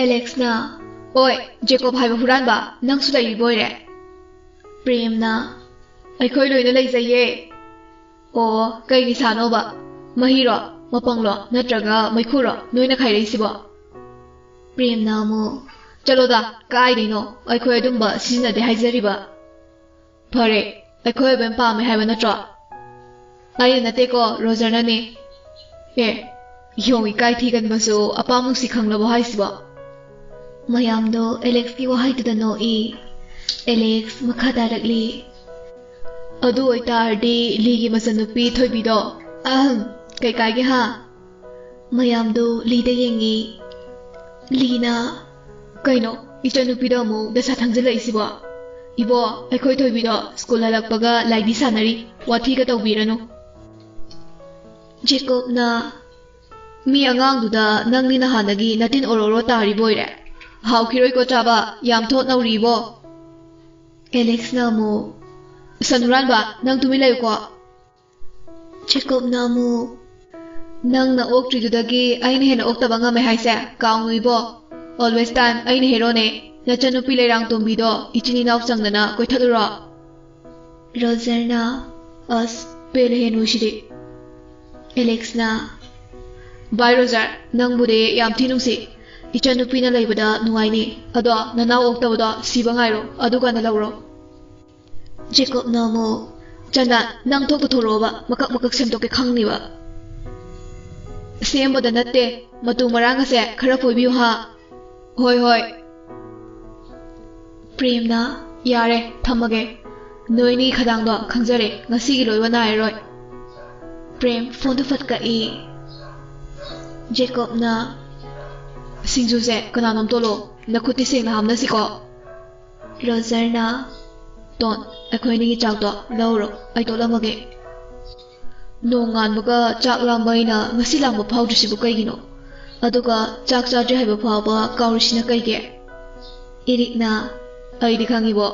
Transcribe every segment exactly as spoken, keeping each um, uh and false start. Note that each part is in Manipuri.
ꯑꯦꯂꯦꯛꯁꯅ, "ꯑꯣꯏ, ꯖꯦꯀꯣꯕ ꯍꯥꯏꯕ ꯍꯨꯔꯥꯟꯕ, ꯅꯪꯁꯨ ꯂꯩꯔꯤꯕ ꯑꯣꯏꯔꯦ?" ꯄ꯭ꯔꯦꯝꯅ, "ꯑꯩꯈꯣꯏ ꯂꯣꯏꯅ ꯂꯩꯖꯩꯌꯦ꯫" "ꯑꯣ, ꯀꯩ ꯅꯤꯁꯥꯅꯣꯕ? ꯃꯍꯤꯔꯣ, ꯃꯄꯪꯂꯣ, ꯅꯠꯇ꯭ꯔꯒ ꯃꯩꯈꯨꯔꯣ ꯅꯣꯏꯅ ꯈꯥꯏꯔꯛꯏꯁꯤꯕꯣ?" ꯄ꯭ꯔꯦꯝꯅ ꯑꯃꯨꯛ, "ꯆꯠꯂꯣꯗ, ꯀꯥꯏꯗꯩꯅꯣ? ꯑꯩꯈꯣꯏ ꯑꯗꯨꯝꯕ ꯁꯤꯖꯤꯟꯅꯗꯦ ꯍꯥꯏꯖꯔꯤꯕ꯫" "ꯐꯔꯦ, ꯑꯩꯈꯣꯏ ꯑꯣꯏꯕ ꯄꯥꯝꯃꯦ ꯍꯥꯏꯕ ꯅꯠꯇ꯭ꯔꯣ?" "ꯑꯩꯅ ꯅꯠꯇꯦꯀꯣ, ꯔꯣꯖꯔꯅꯅꯦ꯫" "ꯑꯦ, ꯌꯣꯡ ꯏꯀꯥꯏ ꯊꯤꯒꯟꯕꯁꯨ ꯑꯄꯥꯝ ꯅꯨꯡꯁꯤ ꯈꯪꯂꯕꯣ ꯍꯥꯏꯁꯤꯕꯣ?" ꯃꯌꯥꯝꯗꯣ ꯑꯦꯂꯦꯛꯁꯀꯤ ꯋꯥꯍꯩꯗꯨꯗ ꯅꯣꯛꯏ꯫ ꯑꯦꯂꯦꯛꯁ ꯃꯈꯥ ꯇꯥꯔꯛꯂꯤ꯫ "ꯑꯗꯨ ꯑꯣꯏꯇꯥꯔꯗꯤ ꯂꯤꯒꯤ ꯃꯆꯟꯅꯨꯄꯤ ꯊꯣꯏꯕꯤꯗꯣ, ꯑꯍꯝ, ꯀꯩ ꯀꯥꯏꯒꯦ ꯍꯥ?" ꯃꯌꯥꯝꯗꯣ ꯂꯤꯗ ꯌꯦꯡꯉꯤ꯫ ꯂꯤꯅ, "ꯀꯩꯅꯣ, ꯏꯆꯟꯅꯨꯄꯤꯗꯣ ꯑꯃꯨꯛ ꯗꯁꯥ ꯊꯪꯖꯤꯜꯂꯛꯏꯁꯤꯕꯣ? ꯏꯕꯣ, ꯑꯩꯈꯣꯏ ꯊꯣꯏꯕꯤꯗꯣ ꯁ꯭ꯀꯨꯜ ꯍꯜꯂꯛꯄꯒ ꯂꯥꯏꯗꯤ ꯁꯥꯟꯅꯔꯤ, ꯋꯥꯊꯤꯒ ꯇꯧꯕꯤꯔꯅꯨ꯫" ꯖꯦꯀꯣꯕꯅ, "ꯃꯤ ꯑꯉꯥꯡꯗꯨꯗ ꯅꯪꯗꯤ ꯅꯍꯥꯟꯗꯒꯤ ꯅꯇꯤꯟ ꯑꯣꯔꯣ ꯑꯣꯔꯣ ꯇꯥꯔꯤꯕ ꯑꯣꯏꯔꯦ꯫ ꯍꯥꯎꯈꯤꯔꯣꯏꯀꯣ ꯆꯥꯕ, ꯌꯥꯝ ꯊꯣꯠ ꯅꯧꯔꯤꯕꯣ꯫" ꯑꯦꯂꯦꯛꯁꯅ ꯑꯃꯨꯛ, "ꯁꯟ ꯍꯨꯔꯥꯟꯕ, ꯅꯪ ꯇꯨꯃꯤꯟ ꯂꯩꯌꯨꯀꯣ꯫" ꯖꯦꯀꯣꯕꯅ ꯑꯃꯨꯛ, "ꯅꯪꯅ ꯑꯣꯛꯇ꯭ꯔꯤꯗꯨꯗꯒꯤ ꯑꯩꯅ ꯍꯦꯟꯅ ꯑꯣꯛꯇꯕ ꯉꯝꯃꯦ ꯍꯥꯏꯁꯦ ꯀꯥꯎꯅꯨ ꯏꯕꯣ꯫ Always time ꯑꯩꯅ ꯍꯦꯔꯣꯅꯦ꯫ ꯅꯆꯟꯅꯨꯄꯤ ꯂꯩꯔꯥꯡ ꯇꯣꯝꯕꯤꯗꯣ ꯏꯆꯤꯟ ꯏꯅꯥꯎ ꯆꯪꯗꯅ ꯀꯣꯏꯊꯠꯂꯨꯔꯣ꯫" ꯔꯣꯖꯔꯅ, "ꯑꯁ, ꯄꯦꯜꯂꯦꯍꯦ ꯅꯣꯏꯁꯤꯗꯤ꯫" ꯑꯦꯂꯦꯛꯁꯅ, "ꯚꯥꯏ ꯔꯣꯖꯔ, ꯅꯪꯕꯨꯗꯤ ꯌꯥꯝ ꯊꯤ ꯅꯨꯡꯁꯤ꯫ ꯏꯆꯟꯅꯨꯄꯤꯅ ꯂꯩꯕꯗ ꯅꯨꯡꯉꯥꯏꯅꯤ꯫ ꯑꯗꯣ ꯅꯅꯥꯎ ꯑꯣꯛꯇꯕꯗꯣ ꯁꯤꯕ ꯉꯥꯏꯔꯣ, ꯑꯗꯨꯀꯥꯟꯗ ꯂꯧꯔꯣ꯫" ꯖꯦꯀꯣꯕꯅ ꯑꯃꯨꯛ, "ꯆꯟꯗꯥꯟ, ꯅꯪ ꯊꯣꯛꯇ ꯊꯣꯛꯂꯛꯑꯣꯕ, ꯃꯀꯛ ꯃꯀꯛ ꯁꯦꯝꯗꯣꯛꯀꯦ ꯈꯪꯅꯤꯕ꯫" "ꯁꯦꯝꯕꯗ ꯅꯠꯇꯦ, ꯃꯇꯨ ꯃꯔꯥꯡ ꯑꯁꯦ ꯈꯔ ꯐꯣꯏꯕꯤꯌꯨ ꯍꯥ꯫" "ꯍꯣꯏ, ꯍꯣꯏ꯫" ꯄ꯭ꯔꯦꯝꯅ, "ꯌꯥꯔꯦ, ꯊꯝꯃꯒꯦ꯫ ꯅꯣꯏꯅꯤ ꯈꯗꯥꯡꯗꯣ ꯈꯪꯖꯔꯦ, ꯉꯁꯤꯒꯤ ꯂꯣꯏꯕ ꯅꯥꯏꯔꯔꯣꯏ꯫" ꯄ꯭ꯔꯦꯝ ꯐꯣꯟꯗꯨ ꯐꯠ ꯀꯛꯏ꯫ ꯖꯦꯀꯣꯕꯅ, "ꯁꯤꯡꯖꯨꯁꯦ ꯀꯅꯥꯅꯣꯝ ꯇꯣꯠꯂꯣ, ꯅꯈꯨꯠꯇꯤ ꯁꯦꯡꯅ ꯍꯥꯝꯅꯁꯤꯀꯣ꯫" ꯔꯣꯖꯔꯅ, "ꯇꯣꯟ, ꯑꯩꯈꯣꯏ ꯑꯅꯤꯒꯤ ꯆꯥꯛꯇꯣ ꯂꯧꯔꯣ, ꯑꯩ ꯇꯣꯠꯂꯝꯃꯒꯦ꯫" ꯅꯣꯡ ꯉꯥꯟꯕꯒ ꯆꯥꯛ ꯂꯥꯝꯕ ꯑꯩꯅ ꯉꯁꯤ ꯂꯥꯝꯕ ꯐꯥꯎꯗ꯭ꯔꯤꯁꯤꯕꯨ ꯀꯩꯒꯤꯅꯣ? ꯑꯗꯨꯒ ꯆꯥꯛ ꯆꯥꯗ꯭ꯔꯤ ꯍꯥꯏꯕ ꯐꯥꯎꯕ ꯀꯥꯎꯔꯤꯁꯤꯅ ꯀꯩꯒꯤ? ꯏꯔꯤꯛꯅ, "ꯑꯩꯗꯤ ꯈꯪꯉꯤꯕꯣ꯫"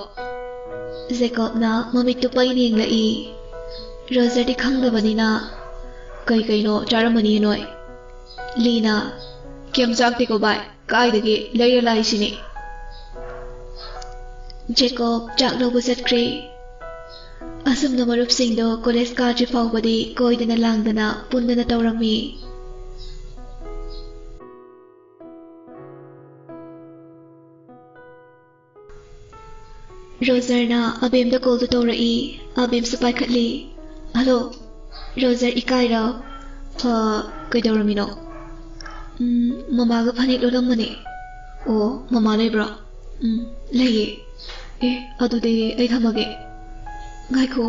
ꯖꯦꯀꯣꯕꯅ ꯃꯃꯤꯠꯇꯨ ꯄꯩꯅ ꯌꯦꯡꯂꯛꯏ꯫ ꯔꯣꯖꯔꯗꯤ ꯈꯪꯗꯕꯅꯤꯅ, "ꯀꯩ ꯀꯩꯅꯣ ꯆꯥꯔꯝꯃꯅꯤ ꯅꯣꯏ?" ꯂꯤꯅ, ꯀꯩꯝ ꯆꯥꯛꯇꯦꯀꯣ ꯚꯥꯏ, ꯀꯥꯏꯗꯒꯤ ꯂꯩꯔ ꯂꯥꯛꯏꯁꯤꯅꯤ꯫ ꯖꯦꯀꯣꯕ ꯆꯥꯛ ꯂꯧꯕ ꯆꯠꯈ꯭ꯔꯦ꯫ ꯑꯁꯨꯝꯅ ꯃꯔꯨꯞꯁꯤꯡꯗꯣ ꯀꯣꯂꯦꯖ ꯀꯥꯗ꯭ꯔꯤ ꯐꯥꯎꯕꯗꯤ ꯀꯣꯏꯗꯅ ꯂꯥꯡꯗꯅ ꯄꯨꯟꯗꯅ ꯇꯧꯔꯝꯃꯤ꯫ ꯔꯣꯖꯔꯅ ꯑꯕꯦꯝꯗ ꯀꯣꯜꯗꯨ ꯇꯧꯔꯛꯏ꯫ ꯑꯕꯦꯝꯁꯨ ꯄꯥꯏꯈꯠꯂꯤ꯫ "ꯍꯜꯂꯣ, ꯔꯣꯖꯔ ꯏꯀꯥꯏꯔꯣ?" "ꯑ, ꯀꯩꯗꯧꯔꯝꯃꯤꯅꯣ?" "ꯎꯝ, ꯃꯃꯥꯒ ꯐꯅꯦꯛ ꯂꯣꯜꯂꯝꯕꯅꯦ꯫" "ꯑꯣ, ꯃꯃꯥ ꯂꯩꯕ꯭ꯔꯣ?" "ꯎꯝ, ꯂꯩꯌꯦ꯫" "ꯑꯦ, ꯑꯗꯨꯗꯤ ꯑꯩ ꯊꯝꯃꯒꯦ꯫" "ꯉꯥꯏꯈꯣ,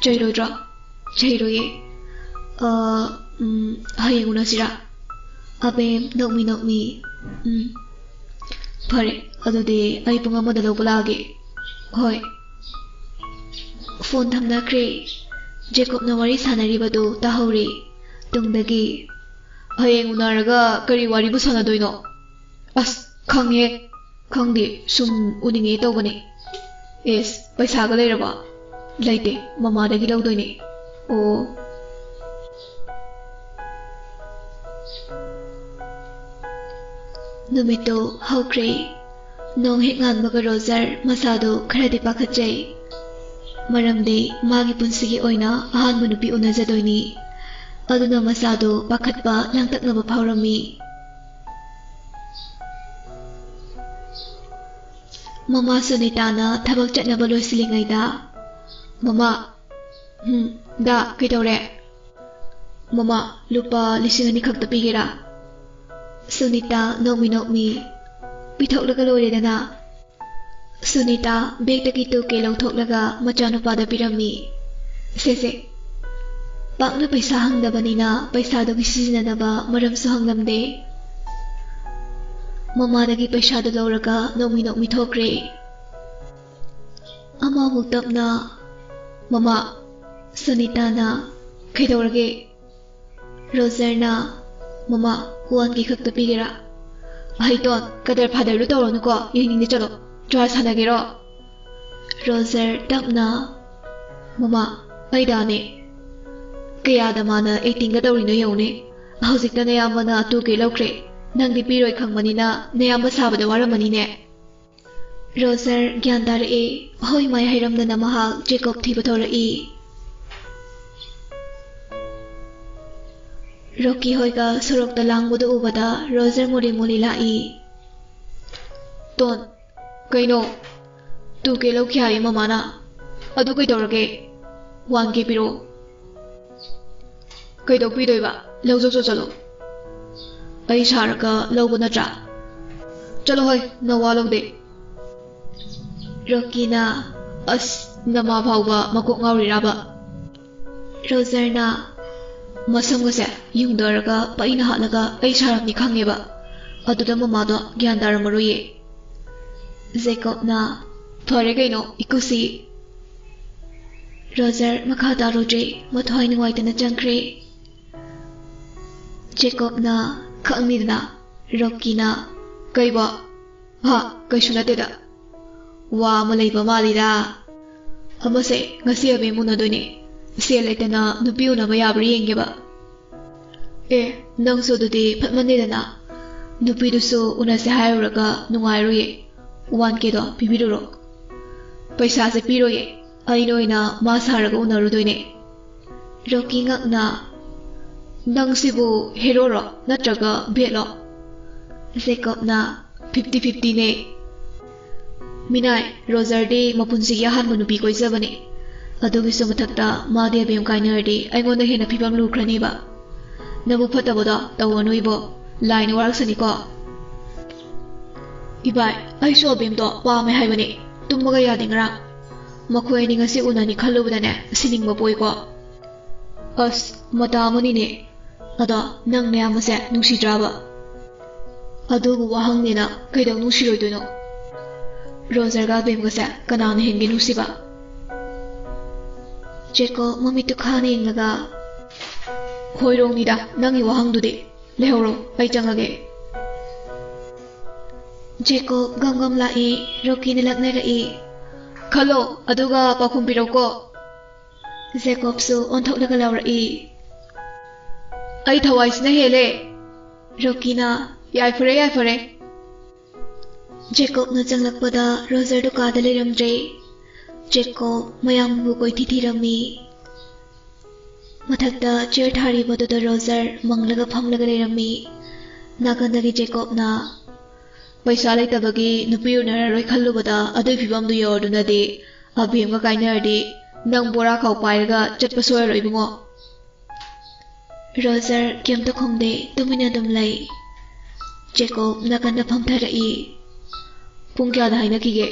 ꯆꯩꯔꯣꯏꯗ꯭ꯔꯣ?" "ꯆꯩꯔꯣꯏꯌꯦ꯫" "ꯑ, ꯎꯝ, ꯍꯌꯦꯡ ꯎꯅꯁꯤꯔꯥ?" ꯑꯕꯦꯝ ꯅꯣꯛꯃꯤ ꯅꯣꯛꯃꯤ, "ꯎꯝ, ꯐꯔꯦ, ꯑꯗꯨꯗꯤ ꯑꯩ ꯄꯨꯡ ꯑꯃꯗ ꯂꯧꯕ ꯂꯥꯛꯑꯒꯦ꯫" "ꯍꯣꯏ꯫" ꯐꯣꯟ ꯊꯝꯅꯈ꯭ꯔꯦ꯫ ꯖꯦꯀꯣꯕꯅ ꯋꯥꯔꯤ ꯁꯥꯟꯅꯔꯤꯕꯗꯨ ꯇꯥꯍꯧꯔꯦ꯫ ꯇꯨꯡꯗꯒꯤ, "ꯍꯌꯦꯡ ꯎꯅꯔꯒ ꯀꯔꯤ ꯋꯥꯔꯤꯕꯨ ꯁꯥꯟꯅꯗꯣꯏꯅꯣ?" "ꯑꯁ, ꯈꯪꯉꯦ꯫ ꯈꯪꯗꯦ, ꯁꯨꯝ ꯎꯅꯤꯡꯉꯦ ꯇꯧꯕꯅꯦ꯫" "ꯑꯦꯁ, ꯄꯩꯁꯥꯒ ꯂꯩꯔꯕꯣ?" "ꯂꯩꯇꯦ, ꯃꯃꯥꯗꯒꯤ ꯂꯧꯗꯣꯏꯅꯦ꯫" "ꯑꯣ꯫" ꯅꯨꯃꯤꯠꯇꯨ ꯍꯧꯈ꯭ꯔꯦ꯫ ꯅꯣꯡ ꯍꯦꯛ ꯉꯥꯟꯕꯒ ꯔꯣꯖꯔ ꯃꯁꯥꯗꯨ ꯈꯔꯗꯤ ꯄꯥꯈꯠꯆꯩ꯫ ꯃꯔꯝꯗꯤ ꯃꯥꯒꯤ ꯄꯨꯟꯁꯤꯒꯤ ꯑꯣꯏꯅ ꯑꯍꯥꯟꯕ ꯅꯨꯄꯤ ꯎꯅꯖꯗꯣꯏꯅꯤ꯫ ꯑꯗꯨꯅ ꯃꯁꯥꯗꯨ ꯄꯥꯈꯠꯄ ꯂꯥꯡꯇꯛꯅꯕ ꯐꯥꯎꯔꯝꯃꯤ꯫ ꯃꯃꯥ ꯁꯨꯅꯤꯇꯥꯅ ꯊꯕꯛ ꯆꯠꯅꯕ ꯂꯣꯏꯁꯤꯜꯂꯤꯉꯩꯗ, "ꯃꯃꯥ꯫" "ꯎꯝ, ꯗꯥ, ꯀꯩꯗꯧꯔꯦ?" "ꯃꯃꯥ, ꯂꯨꯄꯥ ꯂꯤꯁꯤꯡ ꯑꯅꯤ ꯈꯛꯇ ꯄꯤꯒꯦꯔꯥ?" ꯁꯨꯅꯤꯇꯥ ꯅꯣꯛꯃꯤ ꯅꯣꯛꯃꯤ, "ꯄꯤꯊꯣꯛꯂꯒ ꯂꯣꯏꯔꯦꯗꯅ꯫" ꯁꯨꯅꯤꯇꯥ ꯕꯦꯒꯇꯒꯤ ꯇꯨ ꯀꯦ ꯂꯧꯊꯣꯛꯂꯒ ꯃꯆꯥꯅꯨꯄꯥꯗ ꯄꯤꯔꯝꯃꯤ꯫ "ꯁꯦ, ꯁꯦ꯫" ꯄꯥꯛꯅ ꯄꯩꯁꯥ ꯍꯪꯗꯕꯅꯤꯅ ꯄꯩꯁꯥꯗꯨꯒꯤ ꯁꯤꯖꯤꯟꯅꯅꯕ ꯃꯔꯝꯁꯨ ꯍꯪꯂꯝꯗꯦ꯫ ꯃꯃꯥꯗꯒꯤ ꯄꯩꯁꯥꯗꯨ ꯂꯧꯔꯒ ꯅꯣꯛꯃꯤ ꯅꯣꯛꯃꯤ ꯊꯣꯛꯈ꯭ꯔꯦ꯫ ꯑꯃꯃꯨꯛ ꯇꯞꯅ, "ꯃꯃꯥ꯫" ꯁꯨꯅꯤꯇꯥꯅ, "ꯀꯩꯗꯧꯔꯒꯦ?" ꯔꯣꯖꯔꯅ, "ꯃꯃꯥ, ꯋꯥꯟ ꯀꯦ ꯈꯛꯇ ꯄꯤꯒꯦꯔꯥ?" "ꯑꯍꯩꯇꯣꯟ, ꯀꯗꯔ ꯐꯥꯗꯔꯗꯨ ꯇꯧꯔꯅꯨꯀꯣ, ꯌꯦꯡꯅꯤꯡꯗꯦ, ꯆꯠꯂꯣ꯫ ꯖꯨꯋꯥꯔ ꯁꯥꯟꯅꯒꯦꯔꯣ?" ꯔꯣꯖꯔ ꯇꯞꯅ, "ꯃꯃꯥ, ꯑꯩ ꯗꯥꯅꯦ꯫ ꯀꯌꯥꯗ ꯃꯥꯅ ꯑꯦꯛꯇꯤꯡꯒ ꯇꯧꯔꯤꯅꯣ ꯌꯦꯡꯉꯨꯅꯦ꯫ ꯍꯧꯖꯤꯛꯇ ꯅꯌꯥꯝꯕꯅ ꯇꯨ ꯀꯦ ꯂꯧꯈ꯭ꯔꯦ꯫ ꯅꯪꯗꯤ ꯄꯤꯔꯣꯏ ꯈꯪꯕꯅꯤꯅ ꯅꯌꯥꯝꯕ ꯁꯥꯕꯗ ꯋꯥꯔꯝꯃꯅꯤꯅꯦ꯫ ꯔꯣꯖꯔ ꯒ꯭ꯌꯥꯟ ꯇꯥꯔꯛꯑꯦ꯫ ꯍꯣꯏ ꯃꯥꯏ ꯍꯩꯔꯝꯗꯅ ꯃꯍꯥꯛ ꯖꯦꯀꯣꯕ ꯊꯤꯕ ꯊꯧꯔꯛꯏ꯫ ꯔꯣꯀꯤ ꯍꯣꯏꯒ ꯁꯣꯔꯣꯛꯇ ꯂꯥꯡꯕꯗꯨ ꯎꯕꯗ ꯔꯣꯖꯔ ꯃꯨꯔꯤ ꯃꯨꯔꯤ ꯂꯥꯛꯏ꯫ ꯇꯣꯟ, ꯀꯩꯅꯣ? ꯇꯨ ꯀꯦ ꯂꯧꯈꯤ ꯍꯥꯏꯌꯦ ꯃꯃꯥꯅ꯫ ꯑꯗꯨ ꯀꯩꯗꯧꯔꯒꯦ? ꯋꯥꯟ ꯀꯦ ꯄꯤꯔꯛꯑꯣ꯫ ꯀꯩꯗꯧ ꯄꯤꯗꯣꯏꯕ? ꯂꯧꯖꯧ ꯆꯠꯂꯣ꯫ ꯑꯩ ꯁꯥꯔꯒ ꯂꯧꯕ ꯅꯠꯇ꯭ꯔꯥ? ꯆꯠꯂꯣ ꯍꯣꯏ, ꯅꯋꯥ ꯂꯧꯗꯦ꯫ ꯔꯣꯀꯤꯅ, ꯑꯁ, ꯅꯃꯥ ꯐꯥꯎꯕ ꯃꯀꯣꯛ ꯉꯥꯎꯔꯤꯔꯥꯕ? ꯔꯣꯖꯔꯅ ꯃꯁꯝꯒꯁꯦ ꯌꯨꯡꯗꯔꯒ ꯄꯩꯅ ꯍꯥꯠꯂꯒ ꯑꯩ ꯁꯥꯔꯝꯅꯤ ꯈꯪꯉꯦꯕ꯫ ꯑꯗꯨꯗ ꯃꯃꯥꯗꯣ ꯒ꯭ꯌꯥꯟ ꯇꯥꯔꯝꯃꯔꯣꯏꯌꯦ꯫ ꯖꯦꯀꯣꯕꯅ, ꯐꯔꯦ ꯀꯩꯅꯣ, ꯏꯀꯨꯁꯤ꯫ ꯔꯣꯖꯔ ꯃꯈꯥ ꯇꯥꯔꯨꯗ꯭ꯔꯦ, ꯃꯊ꯭ꯋꯥꯏ ꯅꯨꯡꯉꯥꯏꯇꯅ ꯆꯪꯈ꯭ꯔꯦ꯫ ꯖꯦꯀꯣꯕꯅ, ꯈꯪꯅꯤꯗꯅ꯫ ꯔꯣꯀꯤꯅ, ꯀꯩꯕꯣ? ꯍꯥ, ꯀꯩꯁꯨ ꯅꯠꯇꯦꯗ꯫ ꯋꯥ ꯑꯃ ꯂꯩꯕ ꯃꯥꯜꯂꯤꯗ꯫ ꯑꯃꯁꯦ ꯉꯁꯤ ꯑꯕꯦꯝ ꯎꯅꯗꯣꯏꯅꯦ꯫ ꯁꯦꯜ ꯂꯩꯇꯅ ꯅꯨꯄꯤ ꯎꯅꯕ ꯌꯥꯕ꯭ꯔꯥ ꯌꯦꯡꯒꯦꯕ꯫ ꯑꯦ, ꯅꯪꯁꯨ ꯑꯗꯨꯗꯤ ꯐꯠꯃꯟꯗꯦꯗꯅ꯫ ꯅꯨꯄꯤꯗꯨꯁꯨ ꯎꯅꯁꯦ ꯍꯥꯏꯔꯨꯔꯒ ꯅꯨꯡꯉꯥꯏꯔꯣꯏꯌꯦ꯫ ꯋꯥꯟ ꯀꯦꯗꯣ ꯄꯤꯕꯤꯔꯨꯔꯣ꯫ ꯄꯩꯁꯥꯁꯦ ꯄꯤꯔꯣꯏꯌꯦ꯫ ꯑꯩꯅ ꯑꯣꯏꯅ ꯃꯥ ꯁꯥꯔꯒ ꯎꯅꯔꯨꯗꯣꯏꯅꯦ꯫ ꯔꯣꯀꯤ ꯉꯛꯅ, ꯅꯪꯁꯤꯕꯨ ꯍꯦꯔꯣꯔꯣ ꯅꯠꯇ꯭ꯔꯒ ꯚꯦꯠꯂꯣ? ꯖꯦꯀꯣꯕꯅ, ꯐꯤꯐꯇꯤ ꯐꯤꯐꯇꯤꯅꯦ꯫ ꯃꯤꯅꯥꯏ, ꯔꯣꯖꯔꯗꯤ ꯃꯄꯨꯟꯁꯤꯒꯤ ꯑꯍꯥꯟꯕ ꯅꯨꯄꯤ ꯀꯣꯏꯖꯕꯅꯦ꯫ ꯑꯗꯨꯒꯤꯁꯨ ꯃꯊꯛꯇ ꯃꯥꯗꯤ ꯑꯕꯦꯝ ꯀꯥꯏꯅꯔꯗꯤ ꯑꯩꯉꯣꯟꯗ ꯍꯦꯟꯅ ꯐꯤꯕꯝ ꯂꯨꯈ꯭ꯔꯅꯦꯕ꯫ ꯅꯕꯨꯛ ꯐꯠꯇꯕꯗꯣ ꯇꯧꯒꯅꯨ ꯏꯕꯣ, ꯂꯥꯏꯅ ꯋꯥꯔꯛꯁꯅꯤꯀꯣ꯫ ꯏꯕꯥꯏ, ꯑꯩꯁꯨ ꯑꯕꯦꯝꯗꯣ ꯄꯥꯝꯃꯦ ꯍꯥꯏꯕꯅꯦ꯫ ꯇꯨꯝꯕꯒ ꯌꯥꯗꯦ ꯉꯔꯥꯡ꯫ ꯃꯈꯣꯏ ꯑꯅꯤ ꯉꯁꯤ ꯎꯅꯅꯤ ꯈꯜꯂꯨꯕꯗꯅꯦ ꯁꯤꯅꯤꯡꯕ ꯄꯣꯛꯏꯀꯣ꯫ ꯑꯁ, ꯃꯇꯥ ꯑꯃꯅꯤꯅꯦ꯫ ꯑꯗꯣ ꯅꯪ ꯅꯌꯥꯝꯕꯁꯦ ꯅꯨꯡꯁꯤꯗ꯭ꯔꯥꯕ? ꯑꯗꯨꯕꯨ ꯋꯥꯍꯪꯅꯦꯅ ꯀꯩꯗꯧ ꯅꯨꯡꯁꯤꯔꯣꯏꯗꯣꯏꯅꯣ? ꯔꯣꯖꯔꯒ ꯑꯕꯦꯝꯒꯁꯦ ꯀꯅꯥꯅ ꯍꯦꯟꯒꯦ ꯅꯨꯡꯁꯤꯕ? ꯖꯦꯀꯣꯕ ꯃꯃꯤꯠꯇꯨ ꯈꯥꯅ ꯌꯦꯡꯂꯒ, ꯍꯣꯏꯔꯣꯡꯅꯤꯗ ꯅꯪꯒꯤ ꯋꯥꯍꯪꯗꯨꯗꯤ꯫ ꯂꯩꯍꯧꯔꯣ, ꯑꯩ ꯆꯪꯉꯒꯦ꯫ ꯖꯦꯀꯣꯕ ꯒꯝ ꯒꯝ ꯂꯥꯛꯏ꯫ ꯔꯣꯀꯤꯅ ꯂꯛꯅꯔꯛꯏ꯫ ꯈꯜꯂꯣ, ꯑꯗꯨꯒ ꯄꯥꯎꯈꯨꯝ ꯄꯤꯔꯛꯎꯀꯣ꯫ ꯖꯦꯀꯣꯕꯁꯨ ꯑꯣꯟꯊꯣꯛꯂꯒ ꯂꯥꯎꯔꯛꯏ꯫ ꯑꯩ ꯊꯋꯥꯏꯁꯤꯅ ꯍꯦꯜꯂꯦ꯫ ꯔꯣꯀꯤꯅ ꯌꯥꯏꯐꯔꯦ, ꯌꯥꯏꯐꯔꯦ꯫ ꯖꯦꯀꯣꯕꯅ ꯆꯪꯂꯛꯄꯗ ꯔꯣꯖꯔꯗꯨ ꯀꯥꯗ ꯂꯩꯔꯝꯗ꯭ꯔꯦ꯫ ꯖꯦꯀꯣꯕ ꯃꯌꯥꯝꯕꯨ ꯀꯣꯏꯊꯤ ꯊꯤꯔꯝꯃꯤ꯫ ꯃꯊꯛꯇ ꯆꯤꯌꯔ ꯊꯥꯔꯤꯕꯗꯨꯗ ꯔꯣꯖꯔ ꯃꯪꯂꯒ ꯐꯝꯂꯒ ꯂꯩꯔꯝꯃꯤ꯫ ꯅꯥꯀꯟꯗꯒꯤ ꯖꯦꯀꯣꯕꯅ, "ꯄꯩꯁꯥ ꯂꯩꯇꯕꯒꯤ ꯅꯨꯄꯤ ꯎꯅꯔꯔꯣꯏ ꯈꯜꯂꯨꯕꯗ ꯑꯗꯨꯏ ꯐꯤꯕꯝꯗꯨ ꯌꯧꯔꯗꯨꯅꯗꯤ ꯑꯕꯦꯝꯒ ꯀꯥꯏꯅꯔꯗꯤ ꯅꯪ ꯕꯣꯔꯥ ꯈꯥꯎ ꯄꯥꯏꯔꯒ ꯆꯠꯄ ꯁꯣꯏꯔꯔꯣꯏ ꯏꯕꯨꯡꯉꯣ꯫" ꯔꯣꯖꯔ ꯀꯩꯝꯇ ꯈꯨꯝꯗꯦ, ꯇꯨꯃꯤꯟꯅ ꯑꯗꯨꯝ ꯂꯩ꯫ ꯖꯦꯀꯣꯕ ꯅꯥꯀꯟꯗ ꯐꯝꯊꯔꯛꯏ꯫ "ꯄꯨꯡ ꯀꯌꯥꯗ ꯍꯥꯏꯅꯈꯤꯒꯦ?"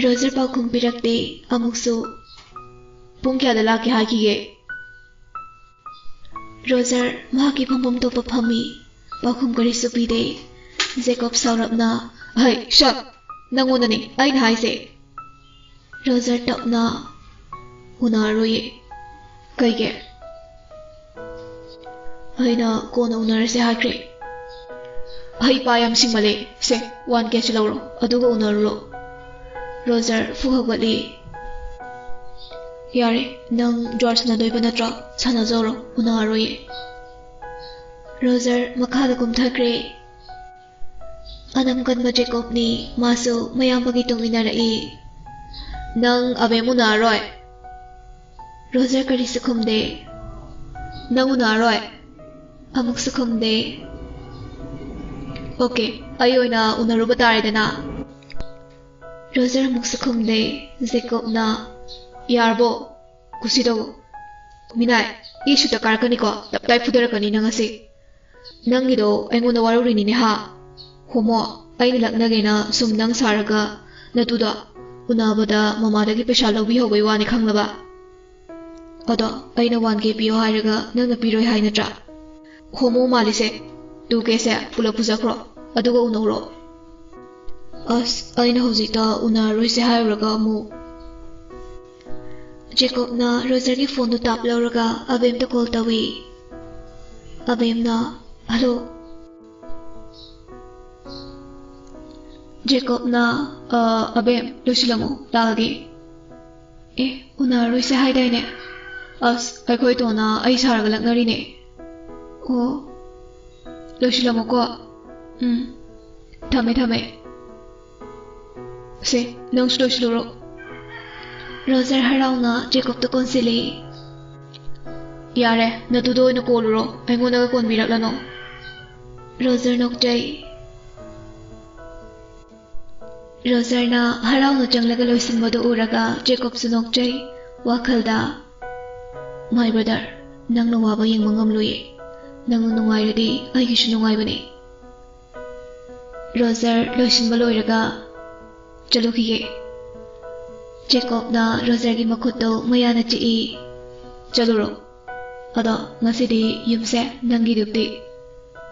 ꯔꯣꯖꯔ ꯄꯥꯎꯈꯨꯝ ꯄꯤꯔꯛꯇꯦ꯫ ꯑꯃꯨꯛꯁꯨ, "ꯄꯨꯡ ꯀꯌꯥꯗ ꯂꯥꯛꯀꯦ ꯍꯥꯏꯈꯤꯒꯦ?" ꯔꯣꯖꯔ ꯃꯍꯥꯛꯀꯤ ꯐꯝꯐꯝ ꯊꯣꯛꯄ ꯐꯝꯃꯤ꯫ ꯄꯥꯎꯈꯨꯝ ꯀꯔꯤꯁꯨ ꯄꯤꯗꯦ꯫ ꯖꯦꯀꯣꯕ ꯁꯥꯎꯔꯞꯅ, "ꯍꯩ, ꯁꯛ! ꯅꯪꯉꯣꯟꯗꯅꯤ ꯑꯩꯅ ꯍꯥꯏꯁꯦ꯫" ꯔꯣꯖꯔ ꯇꯞꯅ, "ꯎꯅꯔꯣꯏꯌꯦ꯫" "ꯀꯩꯒꯤ?" "ꯑꯩꯅ ꯀꯣꯟꯅ ꯎꯅꯔꯁꯦ ꯍꯥꯏꯈ꯭ꯔꯦ꯫" "ꯍꯩ ꯄꯥ ꯌꯥꯝ ꯁꯤꯡꯃꯜꯂꯦ꯫ ꯁꯦ, ꯋꯥꯟ ꯀꯦꯁꯤ ꯂꯧꯔꯣ, ꯑꯗꯨꯒ ꯎꯅꯔꯨꯔꯣ꯫" ꯔꯣꯖꯔ ꯐꯨꯛ ꯍꯧꯒꯠꯂꯤ꯫ "ꯌꯥꯔꯦ, ꯅꯪ ꯖ꯭ꯋꯥꯔ ꯁꯥꯟꯅꯗꯣꯏꯕ ꯅꯠꯇ꯭ꯔꯣ? ꯁꯥꯟꯅꯖꯧꯔꯣ, ꯎꯅꯔꯣꯏꯌꯦ꯫" ꯔꯣꯖꯔ ꯃꯈꯥꯗ ꯀꯨꯝꯊꯈ꯭ꯔꯦ꯫ ꯑꯅꯝ ꯀꯟꯕ ꯖꯦꯀꯣꯕꯅꯤ, ꯃꯥꯁꯨ ꯃꯌꯥꯝꯕꯒꯤ ꯇꯨꯡ ꯏꯟꯅꯔꯛꯏ꯫ "ꯅꯪ ꯑꯕꯦꯝ ꯎꯅꯔꯔꯣꯏ?" ꯔꯣꯖꯔ ꯀꯔꯤꯁꯨ ꯈꯨꯝꯗꯦ꯫ "ꯅꯪ ꯎꯅꯔꯔꯣꯏ?" ꯑꯃꯨꯛꯁꯨ ꯈꯨꯝꯗꯦ꯫ "ꯑꯣꯀꯦ, ꯑꯩ ꯑꯣꯏꯅ ꯎꯅꯔꯨꯕ ꯇꯥꯔꯦꯗꯅ꯫" ꯔꯣꯖꯔ ꯑꯃꯨꯛꯁꯨ ꯈꯨꯝꯗꯦ꯫ ꯖꯦꯀꯣꯕꯅ, "ꯌꯥꯔꯕꯣ? ꯀꯨꯁꯤ ꯇꯧꯋꯣ꯫ ꯃꯤꯅꯥꯏ, ꯏ ꯁꯨꯠꯇ ꯀꯥꯔꯛꯀꯅꯤꯀꯣ, ꯇꯞꯇꯥꯏ ꯐꯨꯗꯔꯛꯀꯅꯤ ꯅꯪ ꯉꯁꯤ꯫ ꯅꯪꯒꯤꯗꯣ ꯑꯩꯉꯣꯟꯗ ꯋꯥꯔꯧꯔꯤꯅꯤꯅꯦ ꯍꯥ? ꯍꯣꯃꯣ, ꯑꯩꯅ ꯂꯛꯅꯒꯦꯅ ꯁꯨꯝ ꯅꯪ ꯁꯥꯔꯒ ꯅꯇꯨꯗꯣ ꯎꯅꯕꯗ ꯃꯃꯥꯗꯒꯤ ꯄꯩꯁꯥ ꯂꯧꯕꯤꯍꯧꯕꯩ ꯋꯥꯅꯤ ꯈꯪꯂꯕ? ꯑꯗꯣ ꯑꯩꯅ ꯋꯥꯟ ꯀꯦ ꯄꯤꯌꯣ ꯍꯥꯏꯔꯒ ꯅꯪꯅ ꯄꯤꯔꯣꯏ ꯍꯥꯏ ꯅꯠꯇ꯭ꯔꯥ? ꯍꯣꯃꯣ ꯃꯥꯜꯂꯤꯁꯦ, ꯇꯨ ꯀꯦꯁꯦ ꯄꯨꯂꯞ ꯄꯨꯖꯈ꯭ꯔꯣ, ꯑꯗꯨꯒ ꯎꯅꯧꯔꯣ꯫" "ꯑꯁ, ꯑꯩꯅ ꯍꯧꯖꯤꯛꯇ ꯎꯅꯔꯔꯣꯏꯁꯦ ꯍꯥꯏꯔꯨꯔꯒ ꯑꯃꯨꯛ꯫" ꯖꯦꯀꯣꯕꯅ ꯔꯣꯖꯔꯒꯤ ꯐꯣꯟꯗꯨ ꯇꯥꯞ ꯂꯧꯔꯒ ꯑꯕꯦꯝꯗ ꯀꯣꯜ ꯇꯧꯏ꯫ ꯑꯕꯦꯝꯅ, "ꯍꯜꯂꯣ꯫" ꯖꯦꯀꯣꯕꯅ, "ꯑ, ꯑꯕꯦꯝ, ꯂꯣꯏꯁꯤꯜꯂꯝꯃꯣ, ꯂꯥꯛꯑꯒꯦ꯫" "ꯑꯦ, ꯎꯅꯔꯔꯣꯏꯁꯦ ꯍꯥꯏꯗꯥꯏꯅꯦ?" "ꯑꯁ, ꯑꯩꯈꯣꯏ ꯇꯣꯟꯅ ꯑꯩ ꯁꯥꯔꯒ ꯂꯛꯅꯔꯤꯅꯦ꯫" "ꯑꯣ꯫" ꯂꯣꯏꯁꯤꯜꯂꯝꯃꯣꯀꯣ꯫ ꯎꯝ, ꯊꯝꯃꯦ, ꯊꯝꯃꯦ꯫ ꯁꯦ, ꯅꯪꯁꯨ ꯂꯣꯏꯁꯤꯜꯂꯨꯔꯣ꯫ ꯔꯣꯖꯔ ꯍꯔꯥꯎꯅ ꯖꯦꯀꯣꯕꯇ ꯀꯣꯟꯁꯤꯜꯂꯤ꯫ "ꯌꯥꯔꯦ, ꯅꯇꯨꯗ ꯑꯣꯏꯅ ꯀꯣꯜꯂꯨꯔꯣ, ꯑꯩꯉꯣꯟꯗꯒ ꯀꯣꯟꯕꯤꯔꯛꯂꯅꯨ꯫" ꯔꯣꯖꯔ ꯅꯣꯛꯆꯩ꯫ ꯔꯣꯖꯔꯅ ꯍꯔꯥꯎꯅ ꯆꯪꯂꯒ ꯂꯣꯏꯁꯤꯟꯕꯗꯨ ꯎꯔꯒ ꯖꯦꯀꯣꯕꯁꯨ ꯅꯣꯛꯆꯩ꯫ ꯋꯥꯈꯜꯗ, "My brother, ꯅꯪꯅ ꯋꯥꯕ ꯌꯦꯡꯕ ꯉꯝꯂꯣꯏꯌꯦ꯫ ꯅꯪꯅ ꯅꯨꯡꯉꯥꯏꯔꯗꯤ ꯑꯩꯒꯤꯁꯨ ꯅꯨꯡꯉꯥꯏꯕꯅꯦ꯫" ꯔꯣꯖꯔ ꯂꯣꯏꯁꯤꯟꯕ ꯂꯣꯏꯔꯒ ꯆꯠꯂꯨꯈꯤꯒꯦ꯫ ꯖꯦꯀꯣꯕꯅ ꯔꯣꯖꯔꯒꯤ ꯃꯈꯨꯠꯇꯨ ꯃꯌꯥꯅ ꯆꯤꯛꯏ꯫ "ꯆꯠꯂꯨꯔꯣ꯫ ꯑꯗꯣ ꯉꯁꯤꯗꯤ ꯌꯨꯝꯁꯦ ꯅꯪꯒꯤ duty꯫"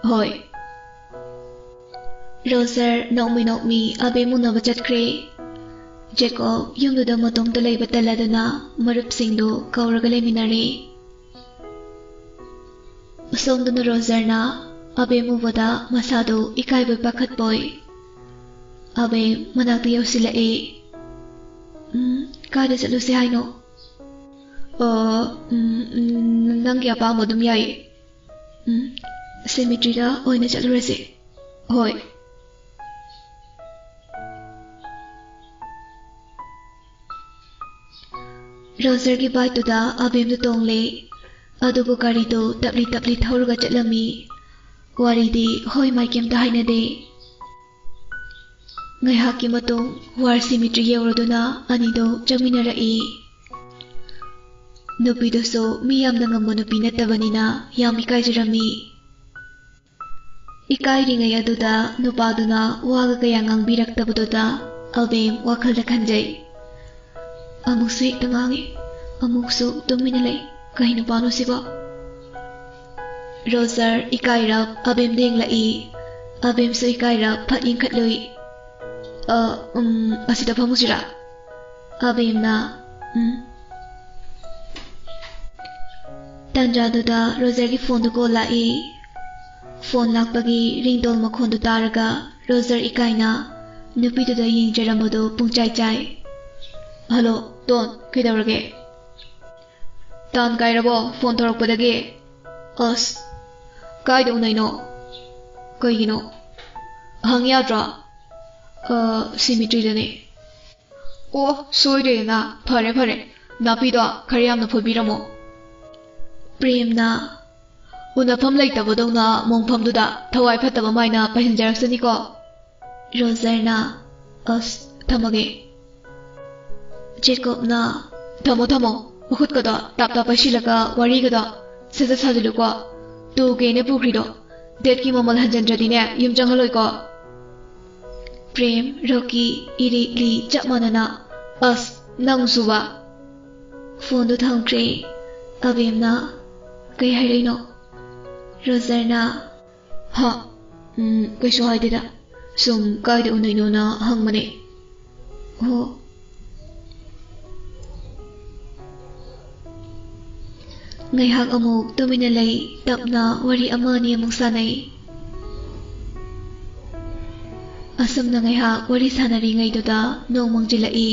"ꯍꯣꯏ꯫" ꯔꯣꯖꯔ ꯅꯣꯛꯃꯤ ꯅꯣꯛꯃꯤ ꯑꯕꯦꯝ ꯎꯅꯕ ꯆꯠꯈ꯭ꯔꯦ꯫ ꯖꯦꯀꯣꯕ ꯌꯨꯝꯗꯨꯗ ꯃꯇꯣꯝꯇ ꯂꯩꯕ ꯇꯜꯂꯗꯨꯅ ꯃꯔꯨꯞꯁꯤꯡꯗꯨ ꯀꯧꯔꯒ ꯂꯩꯃꯤꯟꯅꯔꯦ꯫ ꯑꯁꯣꯝꯗꯅ ꯔꯣꯖꯔꯅ ꯑꯕꯦꯝ ꯎꯕꯗ ꯃꯁꯥꯗꯨ ꯏꯀꯥꯏꯕꯣꯏ ꯄꯥꯈꯠꯄꯣꯏ ꯑꯕꯦꯝ ꯃꯅꯥꯛꯇ ꯌꯧꯁꯤꯜꯂꯛꯑꯦ꯫ "ꯎꯝ, ꯀꯥꯏꯗ ꯆꯠꯂꯨꯁꯦ ꯍꯥꯏꯅꯣ?" "ꯑ, ꯎꯝ, ꯎꯝ, ꯅꯪꯒꯤ ꯑꯄꯥꯝꯕ ꯑꯗꯨꯝ ꯌꯥꯏꯌꯦ꯫" "ꯎꯝ, cemeteryꯗ ꯑꯣꯏꯅ ꯆꯠꯂꯨꯔꯁꯦ꯫" "ꯍꯣꯏ꯫" ꯔꯣꯖꯔꯒꯤ bikeꯇꯨꯗ ꯑꯕꯦꯝꯗꯨ ꯇꯣꯡꯂꯦ꯫ ꯑꯗꯨꯕꯨ ꯒꯥꯔꯤꯗꯨ ꯇꯞꯂꯤ ꯇꯞꯂꯤ ꯊꯧꯔꯒ ꯆꯠꯂꯝꯃꯤ꯫ ꯋꯥꯔꯤꯗꯤ ꯍꯣꯏ ꯃꯥꯏ ꯀꯩꯝꯇ ꯍꯥꯏꯅꯗꯦ꯫ ꯉꯥꯏꯍꯥꯛꯀꯤ ꯃꯇꯨꯡ war cemetery ꯌꯧꯔꯗꯨꯅ ꯑꯅꯤꯗꯨ ꯆꯪꯃꯤꯟꯅꯔꯛꯏ꯫ ꯅꯨꯄꯤꯗꯨꯁꯨ ꯃꯤ ꯌꯥꯝꯅ ꯉꯝꯕ ꯅꯨꯄꯤ ꯅꯠꯇꯕꯅꯤꯅ ꯌꯥꯝ ꯏꯀꯥꯏꯖꯔꯝꯃꯤ꯫ ꯏꯀꯥꯏꯔꯤꯉꯩ ꯑꯗꯨꯗ ꯅꯨꯄꯥꯗꯨꯅ ꯋꯥꯒ ꯀꯌꯥ ꯉꯥꯡꯕꯤꯔꯛꯇꯕꯗꯨꯗ ꯑꯕꯦꯝ ꯋꯥꯈꯜꯗ ꯈꯟꯖꯩ꯫ "ꯑꯃꯨꯛꯁꯨ ꯍꯦꯛꯇ ꯉꯥꯡꯉꯤ, ꯑꯃꯨꯛꯁꯨ ꯇꯨꯃꯤꯟꯅ ꯂꯩ꯫ ꯀꯩ ꯅꯨꯄꯥꯅꯣ ꯁꯤꯕꯣ?" ꯔꯣꯖꯔ ꯏꯀꯥꯏꯔꯞ ꯑꯕꯦꯝꯗ ꯌꯦꯡꯂꯛꯏ꯫ ꯑꯕꯦꯝꯁꯨ ꯏꯀꯥꯏꯔꯞ ꯐꯠ ꯌꯦꯡꯈꯠꯂꯨꯏ꯫ "ꯑ, ꯎꯝ, ꯑꯁꯤꯗ ꯐꯝꯃꯨꯁꯤꯔꯥ?" ꯑꯕꯦꯝꯅ, "ꯎꯝ꯫" ꯇꯥꯟꯖꯥꯗꯨꯗ ꯔꯣꯖꯔꯒꯤ phoneꯗꯨ call ꯂꯥꯛꯏ꯫ Phone ꯂꯥꯛꯄꯒꯤ ringtone ꯃꯈꯣꯟꯗꯨ ꯇꯥꯔꯒ ꯔꯣꯖꯔ ꯏꯀꯥꯏꯅ ꯅꯨꯄꯤꯗꯨꯗ ꯌꯦꯡꯖꯔꯝꯕꯗꯨ ꯄꯨꯡꯆꯥꯏ ꯆꯥꯏ꯫ "Hello, ꯇꯣꯟ, ꯀꯩꯗꯧꯔꯒꯦ? ꯇꯥꯟ ꯀꯥꯏꯔꯕꯣ phone ꯇꯧꯔꯛꯄꯗꯒꯤ? ꯑꯁ, ꯀꯥꯏꯗ ꯎꯅꯩꯅꯣ?" ꯀꯩꯒꯤꯅꯣ? ꯍꯪ ꯌꯥꯗ꯭ꯔꯣ? ꯑ, ꯁꯤꯃꯤꯇ꯭ꯔꯤꯗꯅꯦ꯫ ꯑꯣ, ꯁꯣꯏꯗ꯭ꯔꯦꯗꯅ꯫ ꯐꯔꯦ, ꯐꯔꯦ꯫ ꯅꯥꯄꯤꯗꯣ ꯈꯔ ꯌꯥꯝꯅ ꯐꯣꯏꯕꯤꯔꯝꯃꯣ꯫ ꯄ꯭ꯔꯦꯝꯅ ꯎꯅꯐꯝ ꯂꯩꯇꯕꯗꯧꯅ ꯃꯣꯡꯐꯝꯗꯨꯗ ꯊꯋꯥꯏ ꯐꯠꯇꯕ ꯃꯥꯏꯅ ꯄꯥꯏꯍꯟꯖꯔꯛꯁꯅꯤꯀꯣ꯫ ꯔꯣꯖꯔꯅ, "ꯑꯁ, ꯊꯝꯃꯒꯦ꯫" ꯖꯦꯀꯣꯕꯅ, "ꯊꯝꯃꯣ, ꯊꯝꯃꯣ꯫ ꯃꯈꯨꯠꯀꯗꯣ ꯇꯥꯞ ꯇꯥꯞ ꯄꯥꯏꯁꯤꯜꯂꯒ ꯋꯥꯔꯤꯒꯗꯣ ꯁꯠ ꯁꯠ ꯁꯥꯖꯤꯜꯂꯨꯀꯣ꯫ ꯇꯨꯒꯦꯅ ꯄꯨꯈ꯭ꯔꯤꯗꯣ ꯗꯦꯠꯀꯤ ꯃꯃꯜ ꯍꯟꯖꯤꯟꯗ꯭ꯔꯗꯤꯅꯦ ꯌꯨꯝ ꯆꯪꯍꯜꯂꯣꯏꯀꯣ꯫" ꯄ꯭ꯔꯦꯝ, ꯔꯣꯀꯤ, ꯏꯔꯤꯛꯂꯤ ꯆꯞ ꯃꯥꯟꯅꯅ, "ꯑꯁ, ꯅꯪꯁꯨꯕ꯫" ꯐꯣꯟꯗꯣ ꯊꯝꯈ꯭ꯔꯦ꯫ ꯑꯕꯦꯝꯅ, "ꯀꯩ ꯍꯥꯏꯔꯛꯏꯅꯣ?" ꯔꯣꯖꯔꯅ, "ꯍꯥ? ꯎꯝ, ꯀꯩꯁꯨ ꯍꯥꯏꯗꯦꯗ꯫ ꯁꯨꯝ ꯀꯥꯏꯗ ꯎꯅꯩꯅꯣꯅ ꯍꯪꯕꯅꯦ꯫" "ꯑꯣ꯫" ꯉꯥꯏꯍꯥꯛ ꯑꯃꯨꯛ ꯇꯨꯃꯤꯟꯅ ꯂꯩ, ꯇꯞꯅ ꯋꯥꯔꯤ ꯑꯃ ꯑꯅꯤ ꯑꯃꯨꯛ ꯁꯥꯟꯅꯩ꯫ ꯑꯁꯨꯝꯅ ꯉꯥꯏꯍꯥꯛ ꯋꯥꯔꯤ ꯁꯥꯟꯅꯔꯤꯉꯩꯗꯨꯗ ꯅꯣꯡ ꯃꯪꯁꯤꯜꯂꯛꯏ꯫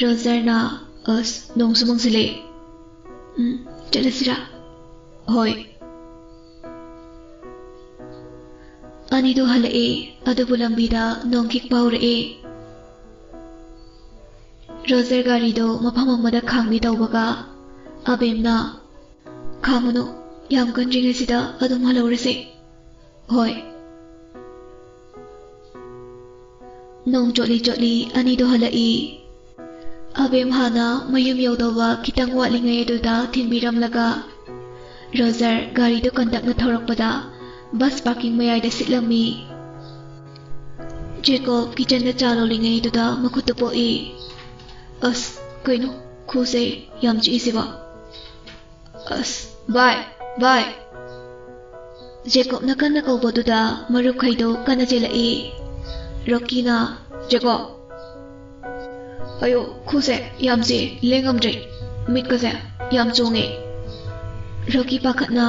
ꯔꯣꯖꯔꯅ, "ꯑꯁ, ꯅꯣꯡꯁꯨ ꯃꯪꯁꯤꯜꯂꯛꯑꯦ꯫ ꯎꯝ, ꯆꯠꯂꯁꯤꯔꯥ?" "ꯍꯣꯏ꯫" ꯑꯅꯤꯗꯣ ꯍꯜꯂꯛꯑꯦ, ꯑꯗꯨꯕꯨ ꯂꯝꯕꯤꯗ ꯅꯣꯡ ꯈꯤꯛꯄ ꯍꯧꯔꯛꯑꯦ꯫ ꯔꯣꯖꯔ ꯒꯥꯔꯤꯗꯣ ꯃꯐꯝ ꯑꯃꯗ ꯈꯥꯝꯒꯦ ꯇꯧꯕꯒ ꯑꯕꯦꯝꯅ, "ꯈꯥꯝꯃꯨꯅꯨ, ꯌꯥꯝ ꯀꯟꯗ꯭ꯔꯤꯉꯩꯁꯤꯗ ꯑꯗꯨꯝ ꯍꯜꯍꯧꯔꯁꯦ꯫" "ꯍꯣꯏ꯫" ꯅꯣꯡ ꯆꯣꯠꯂꯤ ꯆꯣꯠꯂꯤ ꯑꯅꯤꯗꯣ ꯍꯜꯂꯛꯏ꯫ ꯑꯕꯦꯝ ꯍꯥꯟꯅ ꯃꯌꯨꯝ ꯌꯧꯗꯧꯕ ꯈꯤꯇꯪ ꯋꯥꯠꯂꯤꯉꯩ ꯑꯗꯨꯗ ꯊꯤꯟꯕꯤꯔꯝꯂꯒ ꯔꯣꯖꯔ ꯒꯥꯔꯤꯗꯨ ꯀꯟꯇꯛꯅ ꯊꯧꯔꯛꯄꯗ ꯕꯁ ꯄꯥꯔꯀꯤꯡ ꯃꯌꯥꯏꯗ ꯁꯤꯠꯂꯝꯃꯤ꯫ ꯖꯦꯀꯣꯕ ꯀꯤꯆꯟꯗ ꯆꯥ ꯂꯣꯜꯂꯤꯉꯩꯗꯨꯗ ꯃꯈꯨꯠꯇꯨ ꯄꯣꯛꯏ꯫ "ꯑꯁ, ꯀꯩꯅꯣ, ꯈꯨꯁꯦ ꯌꯥꯝ ꯆꯤꯛꯏꯁꯤꯕꯣ?" "ꯑꯁ, ꯚꯥꯏ, ꯚꯥꯏ!" ꯖꯦꯀꯣꯕꯅ ꯀꯟꯅ ꯀꯧꯕꯗꯨꯗ ꯃꯔꯨꯞꯈꯩꯗꯣ ꯀꯟꯅ ꯆꯦꯜꯂꯛꯏ꯫ ꯔꯣꯀꯤꯅ, "ꯖꯦꯀꯣꯕ!" "ꯑꯌꯣ, ꯈꯨꯁꯦ ꯌꯥꯝ ꯆꯤꯛꯑꯦ, ꯂꯦꯡꯉꯝꯗ꯭ꯔꯦ꯫ ꯃꯤꯠꯀꯁꯦ ꯌꯥꯝ ꯆꯣꯡꯉꯦ꯫" ꯔꯣꯀꯤ ꯄꯥꯈꯠꯅ,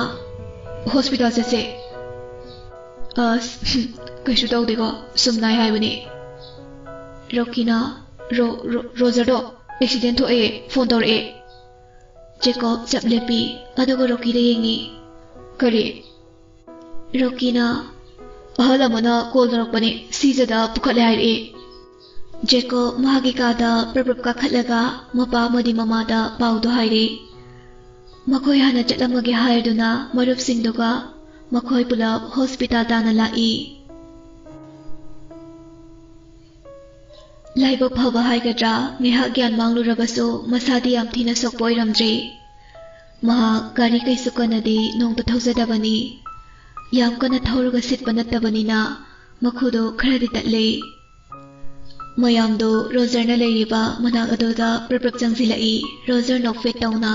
"ꯍꯣꯁꯄꯤꯇꯥꯜ ꯆꯠꯁꯦ꯫" "ꯑꯁ, ꯀꯩꯁꯨ ꯇꯧꯗꯦꯀꯣ, ꯁꯨꯝ ꯅꯥꯏ ꯍꯥꯏꯕꯅꯦ꯫" ꯔꯣꯀꯤꯅ, "ꯔꯣ-, ꯔꯣ-, ꯔꯣꯖꯔꯗꯣ ꯑꯦꯛꯁꯤꯗꯦꯟ ꯊꯣꯛꯑꯦ, ꯐꯣꯟ ꯇꯧꯔꯛꯑꯦ꯫" ꯖꯦꯀꯣꯕ ꯆꯞ ꯂꯦꯞꯄꯤ, ꯑꯗꯨꯒ ꯔꯣꯀꯤꯗ ꯌꯦꯡꯉꯤ꯫ "ꯀꯔꯤ?" ꯔꯣꯀꯤꯅ, "ꯑꯍꯜ ꯑꯃꯅ ꯀꯣꯜ ꯇꯧꯔꯛꯄꯅꯦ, ꯁꯤꯖꯗ ꯄꯨꯈꯠꯂꯦ ꯍꯥꯏꯔꯛꯑꯦ꯫" ꯖꯦꯀꯣꯕ ꯃꯍꯥꯛꯀꯤ ꯀꯥꯗ ꯄ꯭ꯔꯞ ꯄ꯭ꯔꯞ ꯀꯥꯈꯠꯂꯒ ꯃꯄꯥ ꯑꯃꯗꯤ ꯃꯃꯥꯗ ꯄꯥꯎꯗꯨ ꯍꯥꯏꯔꯦ꯫ ꯃꯈꯣꯏ ꯍꯥꯟꯅ ꯆꯠꯂꯝꯃꯒꯦ ꯍꯥꯏꯗꯨꯅ ꯃꯔꯨꯞꯁꯤꯡꯗꯨꯒ ꯃꯈꯣꯏ ꯄꯨꯂꯞ ꯍꯣꯁꯄꯤꯇꯥꯜ ꯇꯥꯟꯅ ꯂꯥꯛꯏ꯫ ꯂꯥꯏꯕꯛ ꯐꯕ ꯍꯥꯏꯒꯗ꯭ꯔꯥ, ꯉꯥꯏꯍꯥꯛ ꯒ꯭ꯌꯥꯟ ꯃꯥꯡꯂꯨꯔꯕꯁꯨ ꯃꯁꯥꯗꯤ ꯌꯥꯝ ꯊꯤꯅ ꯁꯣꯛꯄ ꯑꯣꯏꯔꯝꯗ꯭ꯔꯦ꯫ ꯃꯍꯥꯛ ꯒꯥꯔꯤ ꯀꯩꯁꯨ ꯀꯟꯅꯗꯤ ꯅꯣꯡꯇ ꯊꯧꯖꯗꯕꯅꯤ꯫ ꯌꯥꯝ ꯀꯟꯅ ꯊꯧꯔꯒ ꯁꯤꯠꯄ ꯅꯠꯇꯕꯅꯤꯅ ꯃꯈꯨꯗꯣ ꯈꯔꯗꯤ ꯇꯠꯂꯦ꯫ ꯃꯌꯥꯝꯗꯣ ꯔꯣꯖꯔꯅ ꯂꯩꯔꯤꯕ ꯃꯅꯥꯛ ꯑꯗꯨꯗ ꯄ꯭ꯔꯞ ꯄ꯭ꯔꯞ ꯆꯪꯁꯤꯜꯂꯛꯏ꯫ ꯔꯣꯖꯔ ꯅꯣꯛꯐꯦꯠ ꯇꯧꯅ,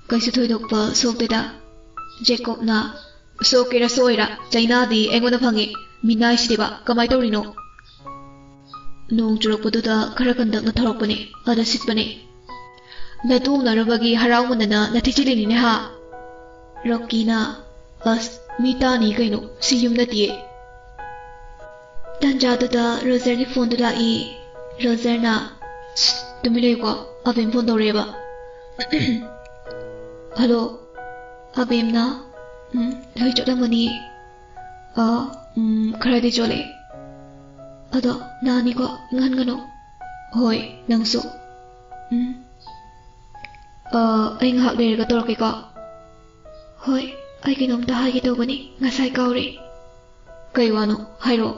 "ꯀꯩꯁꯨ ꯊꯣꯏꯗꯣꯛꯄ ꯁꯣꯛꯇꯦꯗ, ꯖꯦꯀꯣꯕꯅ꯫" "ꯁꯣꯛꯀꯦꯔꯥ ꯁꯣꯛꯑꯣꯏꯔꯥ, ꯆꯩꯅꯥꯗꯤ ꯑꯩꯉꯣꯟꯗ ꯐꯪꯉꯤ꯫ ꯃꯤꯅꯥꯏꯁꯤꯗꯤꯕ, ꯀꯃꯥꯏ ꯇꯧꯔꯤꯅꯣ?" "ꯅꯣꯡ ꯆꯨꯔꯛꯄꯗꯨꯗ ꯈꯔ ꯀꯟꯗꯛꯅ ꯊꯧꯔꯛꯄꯅꯦ, ꯑꯗ ꯁꯤꯠꯄꯅꯦ꯫" "ꯅꯇꯨ ꯎꯅꯔꯨꯕꯒꯤ ꯍꯔꯥꯎꯃꯟꯗꯅ ꯅꯊꯤ ꯆꯤꯠꯂꯤꯅꯤꯅꯦ ꯍꯥ?" ꯔꯣꯀꯤꯅ, "ꯑꯁ, ꯃꯤ ꯇꯥꯅꯤ ꯀꯩꯅꯣ, ꯁꯤ ꯌꯨꯝ ꯅꯠꯇꯤꯌꯦ꯫" ꯇꯟꯖꯥꯗꯨꯗ ꯔꯣꯖꯔꯒꯤ ꯐꯣꯟꯗꯨ ꯂꯥꯛꯏ꯫ ꯔꯣꯖꯔꯅ, "ꯁꯁ, ꯇꯨꯃꯤꯟ ꯂꯩꯌꯨꯀꯣ, ꯑꯕꯦꯝ ꯐꯣꯟ ꯇꯧꯔꯛꯑꯦꯕ꯫" "ꯍꯜꯂꯣ꯫" ꯑꯕꯦꯝꯅ, "ꯎꯝ, ꯂꯣꯏ ꯆꯣꯠꯂꯝꯃꯅꯤ꯫" "ꯑ, ꯎꯝ, ꯈꯔꯗꯤ ꯆꯣꯠꯂꯦ꯫" "ꯑꯗꯣ ꯅꯥꯅꯤꯀꯣ, ꯏꯪꯍꯟꯒꯅꯨ꯫" "ꯍꯣꯏ, ꯅꯪꯁꯨ꯫" "ꯎꯝ, ꯑ, ꯑꯩ ꯉꯥꯏꯍꯥꯛ ꯂꯩꯔꯒ ꯇꯧꯔꯛꯀꯦꯀꯣ꯫" "ꯍꯣꯏ, ꯑꯩ ꯀꯩꯅꯣꯝꯇ ꯍꯥꯏꯒꯦ ꯇꯧꯕꯅꯤ, ꯉꯁꯥꯏ ꯀꯥꯎꯔꯦ꯫" "ꯀꯩ ꯋꯥꯅꯣ? ꯍꯥꯏꯔꯛꯑꯣ꯫"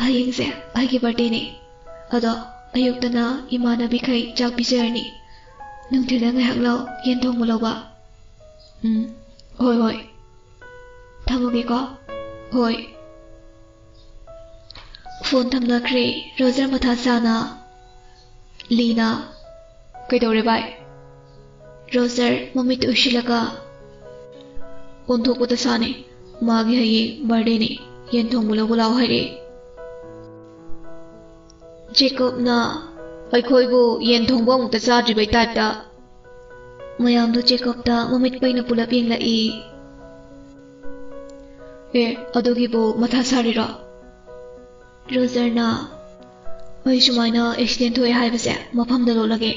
"ꯍꯌꯦꯡꯁꯦ ꯑꯩꯒꯤ ꯕꯥꯔꯗꯦꯅꯦ꯫ ꯑꯗꯣ ꯑꯌꯨꯛꯇꯅ ꯏꯃꯥꯟꯅꯕꯤꯈꯩ ꯆꯥꯛ ꯄꯤꯖꯔꯅꯤ꯫ ꯅꯨꯡꯊꯤꯜꯗ ꯉꯥꯏꯍꯥꯛ ꯂꯥꯛꯑꯣ, ꯌꯦꯟ ꯊꯣꯡꯕ ꯂꯧꯕ꯫" "ꯎꯝ, ꯍꯣꯏ, ꯍꯣꯏ꯫ ꯊꯝꯃꯒꯦꯀꯣ꯫" "ꯍꯣꯏ꯫" ꯐꯣꯟ ꯊꯝꯅꯈ꯭ꯔꯦ꯫ ꯔꯣꯖꯔ ꯃꯊꯥ ꯁꯥꯅ꯫ ꯂꯤꯅ, "ꯀꯩꯗꯧꯔꯦ ꯚꯥꯏ?" ꯔꯣꯖꯔ ꯃꯃꯤꯠ ꯎꯏꯁꯤꯜꯂꯒ, "ꯑꯣꯟꯊꯣꯛꯄ ꯗꯁꯥꯅꯦ꯫ ꯃꯥꯒꯤ ꯍꯌꯦꯡ ꯕꯥꯔꯗꯦꯅꯦ꯫ ꯌꯦꯟ ꯊꯣꯡꯕ ꯂꯧꯕ ꯂꯥꯛꯑꯣ ꯍꯥꯏꯔꯛꯑꯦ꯫" ꯖꯦꯀꯣꯕꯅ, "ꯑꯩꯈꯣꯏꯕꯨ ꯌꯦꯟ ꯊꯣꯡꯕ ꯑꯃꯨꯛꯇ ꯆꯥꯗ꯭ꯔꯤꯕꯩ ꯇꯥꯏꯞꯇ꯫" ꯃꯌꯥꯝꯗꯨ ꯖꯦꯀꯣꯕꯇ ꯃꯃꯤꯠ ꯄꯩꯅ ꯄꯨꯂꯞ ꯌꯦꯡꯂꯛꯏ꯫ "ꯑꯦ, ꯑꯗꯨꯒꯤꯕꯨ ꯃꯊꯥ ꯁꯥꯔꯤꯔꯣ?" ꯔꯣꯖꯔꯅ, "ꯑꯩ ꯁꯨꯃꯥꯏꯅ ꯑꯦꯛꯁꯤꯗꯦꯟ ꯊꯣꯛꯑꯦ ꯍꯥꯏꯕꯁꯦ ꯃꯐꯝꯗ ꯂꯣꯠꯂꯒꯦ꯫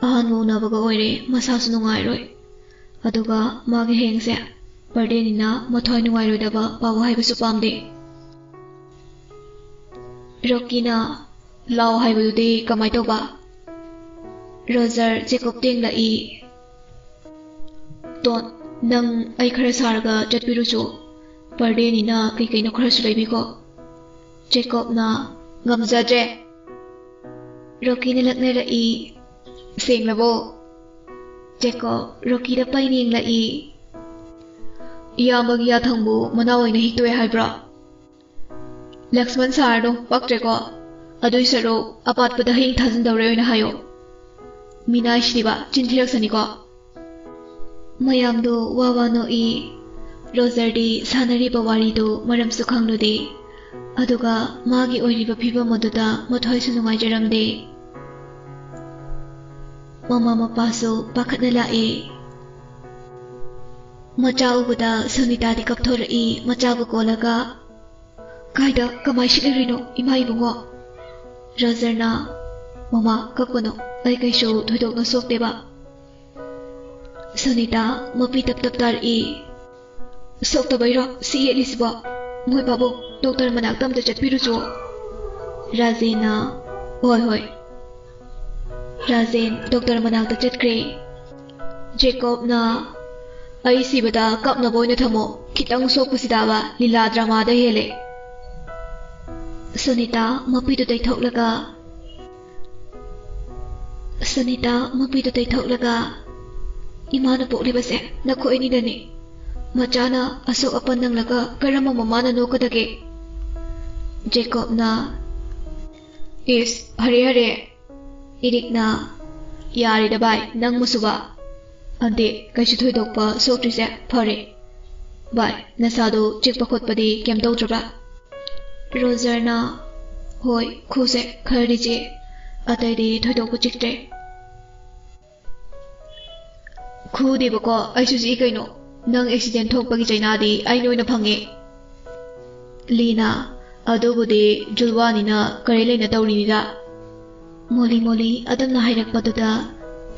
ꯑꯍꯥꯟꯕ ꯎꯅꯕꯒ ꯑꯣꯏꯔꯦ, ꯃꯁꯥꯁꯨ ꯅꯨꯡꯉꯥꯏꯔꯣꯏ꯫ ꯑꯗꯨꯒ ꯃꯥꯒꯤ ꯍꯌꯦꯡꯁꯦ ꯕꯥꯔꯗꯦꯅꯤꯅ ꯃꯊ꯭ꯋꯥꯏ ꯅꯨꯡꯉꯥꯏꯔꯣꯏꯗꯕ ꯄꯥꯎ ꯍꯥꯏꯕꯁꯨ ꯄꯥꯝꯗꯦ꯫ ꯔꯣꯀꯤꯅ ꯂꯥꯎ ꯍꯥꯏꯕꯗꯨꯗꯤ ꯀꯃꯥꯏ ꯇꯧꯕ? ꯔꯣꯖꯔ ꯖꯦꯀꯣꯕꯇ ꯌꯦꯡꯂꯛꯏ꯫ "ꯇꯣꯟ, ꯅꯪ ꯑꯩ ꯈꯔ ꯁꯥꯔꯒ ꯆꯠꯄꯤꯔꯨꯆꯣ꯫ ꯕꯥꯔꯗꯦꯅꯤꯅ ꯀꯩ ꯀꯩꯅꯣ ꯈꯔꯁꯨ ꯂꯩꯕꯤꯈꯣ꯫" ꯖꯦꯀꯣꯕꯅ "ꯉꯝꯖꯗ꯭ꯔꯦ꯫" ꯔꯣꯀꯤꯅ ꯂꯛꯅꯔꯛꯏ꯫ "ꯁꯦꯡꯂꯕꯣ?" ꯖꯦꯀꯣꯕ ꯔꯣꯀꯤꯗ ꯄꯩꯅ ꯌꯦꯡꯂꯛꯏ꯫ "ꯏꯌꯥꯝꯕꯒꯤ ꯌꯥꯊꯪꯕꯨ ꯃꯅꯥꯎ ꯑꯣꯏꯅ ꯍꯤꯛꯇꯣꯛꯑꯦ ꯍꯥꯏꯕ꯭ꯔꯣ?" "ꯂꯛꯁꯃꯟ ꯁꯥꯔꯅꯨ, ꯄꯛꯇ꯭ꯔꯦꯀꯣ꯫ ꯑꯗꯨꯏ ꯁꯔꯨꯛ ꯑꯄꯥꯠꯄꯗ ꯍꯌꯦꯡ ꯊꯥꯖꯤꯟꯗꯧꯔꯦ ꯑꯣꯏꯅ ꯍꯥꯏꯌꯣ꯫" ꯃꯤꯅꯥꯏꯁꯤꯗꯤꯕ ꯆꯤꯟ ꯊꯤꯔꯛꯁꯅꯤꯀꯣ꯫ ꯃꯌꯥꯝꯗꯣ ꯋꯥ ꯋꯥ ꯅꯣꯛꯏ꯫ ꯔꯣꯖꯔꯗꯤ ꯁꯥꯟꯅꯔꯤꯕ ꯋꯥꯔꯤꯗꯨ ꯃꯔꯝꯁꯨ ꯈꯪꯂꯨꯗꯦ꯫ ꯑꯗꯨꯒ ꯃꯥꯒꯤ ꯑꯣꯏꯔꯤꯕ ꯐꯤꯕꯝ ꯑꯗꯨꯗ ꯃꯊ꯭ꯋꯥꯏꯁꯨ ꯅꯨꯡꯉꯥꯏꯖꯔꯝꯗꯦ꯫ ꯃꯃꯥ ꯃꯄꯥꯁꯨ ꯄꯥꯈꯠꯅ ꯂꯥꯛꯑꯦ꯫ ꯃꯆꯥ ꯎꯕꯗ ꯁꯨꯅꯤꯇꯥꯗꯤ ꯀꯞꯊꯣꯔꯛꯏ, ꯃꯆꯥꯕꯨ ꯀꯣꯜꯂꯒ꯫ "ꯀꯥꯏꯗ, ꯀꯃꯥꯏ ꯁꯤꯠꯂꯨꯔꯤꯅꯣ, ꯏꯃꯥ ꯏꯕꯨꯡꯉꯣ?" ꯔꯣꯖꯔꯅ, "ꯃꯃꯥ, ꯀꯞꯀꯅꯨ, ꯑꯩ ꯀꯩꯁꯨ ꯊꯣꯏꯗꯣꯛꯅ ꯁꯣꯛꯇꯦꯕ꯫" ꯁꯨꯅꯤꯇꯥ ꯃꯄꯤ ꯇꯞ ꯇꯞ ꯇꯥꯔꯛꯏ꯫ "ꯁꯣꯛꯇꯕꯩꯔꯣ ꯁꯤ ꯌꯦꯠꯂꯤꯁꯤꯕꯣ? ꯃꯣꯏ ꯄꯥꯕꯨꯡ, ꯗꯣꯛꯇꯔ ꯃꯅꯥꯛꯇ ꯑꯝꯇ ꯆꯠꯄꯤꯔꯨꯆꯣ꯫" ꯔꯥꯖꯦꯟꯅ, "ꯍꯣꯏ, ꯍꯣꯏ꯫" ꯔꯥꯖꯦꯟ ꯗꯣꯛꯇꯔ ꯃꯅꯥꯛꯇ ꯆꯠꯈ꯭ꯔꯦ꯫ ꯖꯦꯀꯣꯕꯅ, "ꯑꯩ ꯁꯤꯕꯗ ꯀꯞꯅꯕ ꯑꯣꯏꯅ ꯊꯝꯃꯣ, ꯈꯤꯇꯪ ꯁꯣꯛꯄꯁꯤꯗꯕ ꯂꯤꯂꯥ ꯗ꯭ꯔꯃꯥꯗ ꯍꯦꯜꯂꯦ꯫" ꯁꯨꯅꯤꯇꯥ ꯃꯄꯤꯗꯨ ꯇꯩꯊꯣꯛꯂꯒ, ꯁꯨꯅꯤꯇꯥ ꯃꯄꯤꯗꯨ ꯇꯩꯊꯣꯛꯂꯒ, "ꯏꯃꯥꯅ ꯄꯣꯛꯂꯤꯕꯁꯦ ꯅꯈꯣꯏ ꯑꯅꯤꯗꯅꯤ꯫ ꯃꯆꯥꯅ ꯑꯁꯣꯛ ꯑꯄꯟ ꯅꯪꯂꯒ ꯀꯔꯝꯕ ꯃꯃꯥꯅ ꯅꯣꯛꯀꯗꯒꯦ?" ꯖꯦꯀꯣꯕꯅ, "ꯏꯁ, ꯐꯔꯦ, ꯐꯔꯦ꯫" ꯏꯔꯤꯛꯅ, "ꯌꯥꯔꯦꯗ ꯚꯥꯏ, ꯅꯪ ꯃꯁꯨꯕ꯫ ꯑꯟꯇꯦ, ꯀꯩꯁꯨ ꯊꯣꯏꯗꯣꯛꯄ ꯁꯣꯛꯇ꯭ꯔꯤꯁꯦ ꯐꯔꯦ꯫ ꯚꯥꯏ, ꯅꯁꯥꯗꯣ ꯆꯤꯛꯄ ꯈꯣꯠꯄꯗꯤ ꯀꯩꯝ ꯇꯧꯗ꯭ꯔꯕ꯭ꯔꯥ?" ꯔꯣꯖꯔꯅ, "ꯍꯣꯏ, ꯈꯨꯁꯦ ꯈꯔꯗꯤ ꯆꯤꯛꯑꯦ, ꯑꯇꯩꯗꯤ ꯊꯣꯏꯗꯣꯛꯄ ꯆꯤꯛꯇ꯭ꯔꯦ꯫" "ꯈꯨꯗꯦꯕꯀꯣ, ꯑꯩꯁꯨ ꯆꯤꯛꯏ ꯀꯩꯅꯣ꯫ ꯅꯪ ꯑꯦꯛꯁꯤꯗꯦꯟ ꯊꯣꯛꯄꯒꯤ ꯆꯩꯅꯥꯗꯤ ꯑꯩꯅ ꯑꯣꯏꯅ ꯐꯪꯉꯦ꯫" ꯂꯤꯅ, "ꯑꯗꯨꯕꯨꯗꯤ ꯖꯨꯜꯋꯥꯅꯤꯅ ꯀꯔꯤ ꯂꯩꯅ ꯇꯧꯔꯤꯅꯤꯗ꯫" ꯃꯣꯂꯤ ꯃꯣꯂꯤ ꯑꯗꯨꯝꯅ ꯍꯥꯏꯔꯛꯄꯗꯨꯗ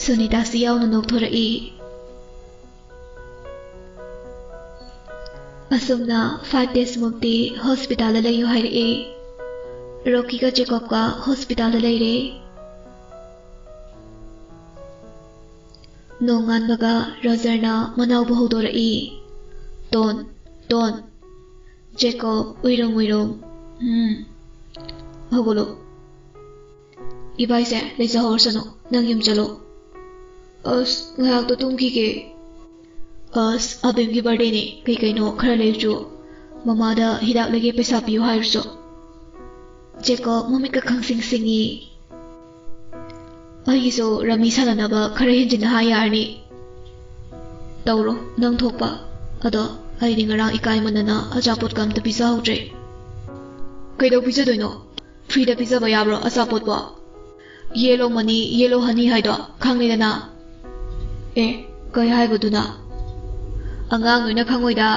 ꯁꯨꯅꯤꯇꯥꯁꯤ ꯌꯥꯎꯅ ꯅꯣꯛꯊꯣꯔꯛꯏ꯫ ꯑꯁꯨꯝꯅ five days ꯃꯨꯛꯇꯤ ꯍꯣꯁꯄꯤꯇꯥꯜꯗ ꯂꯩꯌꯨ ꯍꯥꯏꯔꯛꯑꯦ꯫ ꯔꯣꯀꯤꯒ ꯖꯦꯀꯣꯕꯀ ꯍꯣꯁꯄꯤꯇꯥꯜꯗ ꯂꯩꯔꯦ꯫ ꯅꯣꯡꯉꯥꯟꯕꯒ ꯔꯣꯖꯔꯅ ꯃꯅꯥꯎꯕꯨ ꯍꯧꯗꯣꯔꯛꯏ꯫ "Tone, tone, ꯖꯦꯀꯣꯕ, ꯎꯏꯔꯨꯝ, ꯎꯏꯔꯨꯝ꯫ ꯎꯝ, ꯍꯧꯒꯠꯂꯣ꯫ ꯏꯕꯥꯏꯁꯦ ꯂꯩꯖꯍꯧꯔꯁꯅꯨ, ꯅꯪ ꯌꯨꯝ ꯆꯠꯂꯣ꯫" "ꯑꯁ, ꯉꯥꯏꯍꯥꯛꯇ ꯇꯨꯝꯈꯤꯒꯦ꯫" "ꯑꯁ, ꯑꯕꯦꯝꯒꯤ ꯕꯥꯔꯗꯦꯅꯦ, ꯀꯩ ꯀꯩꯅꯣ ꯈꯔ ꯂꯩꯔꯨꯆꯣ꯫ ꯃꯃꯥꯗ ꯍꯤꯗꯥꯛ ꯂꯩꯒꯦ ꯄꯩꯁꯥ ꯄꯤꯌꯨ ꯍꯥꯏꯔꯨꯆꯣ꯫" ꯖꯦꯀꯣꯕ ꯃꯃꯤꯠꯀ ꯈꯪꯁꯤꯡ ꯁꯤꯡꯉꯤ꯫ "ꯑꯩꯒꯤꯁꯨ ꯔꯝꯃꯤ ꯁꯥꯟꯅꯅꯕ ꯈꯔ ꯍꯦꯟꯖꯤꯟꯅ ꯍꯥꯏ ꯌꯥꯔꯅꯤ꯫" "ꯇꯧꯔꯣ ꯅꯪ ꯊꯣꯛꯄ꯫ ꯑꯗꯣ ꯑꯩꯗꯤ ꯉꯔꯥꯡ ꯏꯀꯥꯏꯃꯟꯗꯅ ꯑꯆꯥꯄꯣꯠꯀ ꯑꯝꯇ ꯄꯤꯖꯍꯧꯗ꯭ꯔꯦ꯫" "ꯀꯩꯗꯧ ꯄꯤꯖꯗꯣꯏꯅꯣ? ꯐ꯭ꯔꯤꯗ ꯄꯤꯖꯕ ꯌꯥꯕ꯭ꯔꯣ ꯑꯆꯥꯄꯣꯠꯄꯣ? ꯌꯦꯂꯣ ꯃꯅꯤ, ꯌꯦꯂꯣ ꯍꯅꯤ ꯍꯥꯏꯗꯣ ꯈꯪꯉꯦꯗꯅ꯫" "ꯑꯦ, ꯀꯩ ꯍꯥꯏꯕꯗꯨꯅ? ꯑꯉꯥꯡ ꯅꯣꯏꯅ ꯈꯪꯉꯣꯏꯗ꯫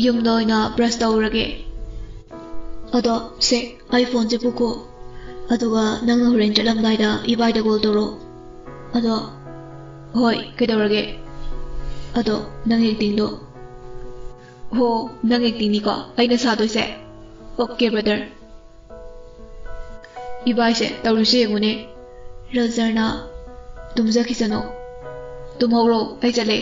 ꯌꯨꯝꯗ ꯑꯣꯏꯅ ꯕ꯭ꯔꯁ ꯇꯧꯔꯒꯦ꯫ ꯑꯗꯣ ꯁꯦ, ꯑꯩ ꯐꯣꯟꯁꯦ ꯄꯨꯀꯣ꯫ ꯑꯗꯨꯒ ꯅꯪꯅ ꯍꯣꯔꯦꯟ ꯆꯠꯂꯝꯗꯥꯏꯗ ꯏꯕꯥꯏꯗ ꯀꯣꯜ ꯇꯧꯔꯣ꯫ ꯑꯗꯣ, ꯍꯣꯏ, ꯀꯩꯗꯧꯔꯒꯦ? ꯑꯗꯣ ꯅꯪ ꯑꯦꯛꯇꯤꯡꯗꯣ꯫" "ꯍꯣ, ꯅꯪ ꯑꯦꯛꯇꯤꯡꯅꯤꯀꯣ ꯑꯩꯅ ꯁꯥꯗꯣꯏꯁꯦ꯫ Okay, brother." "ꯏꯕꯥꯏꯁꯦ ꯇꯧꯔꯤꯁꯦ ꯌꯦꯡꯉꯨꯅꯦ꯫" ꯔꯣꯖꯔꯅ, "ꯇꯨꯝꯖꯈꯤꯁꯅꯨ꯫ ꯇꯨꯝꯍꯧꯔꯣ, ꯑꯩ ꯆꯠꯂꯦ꯫"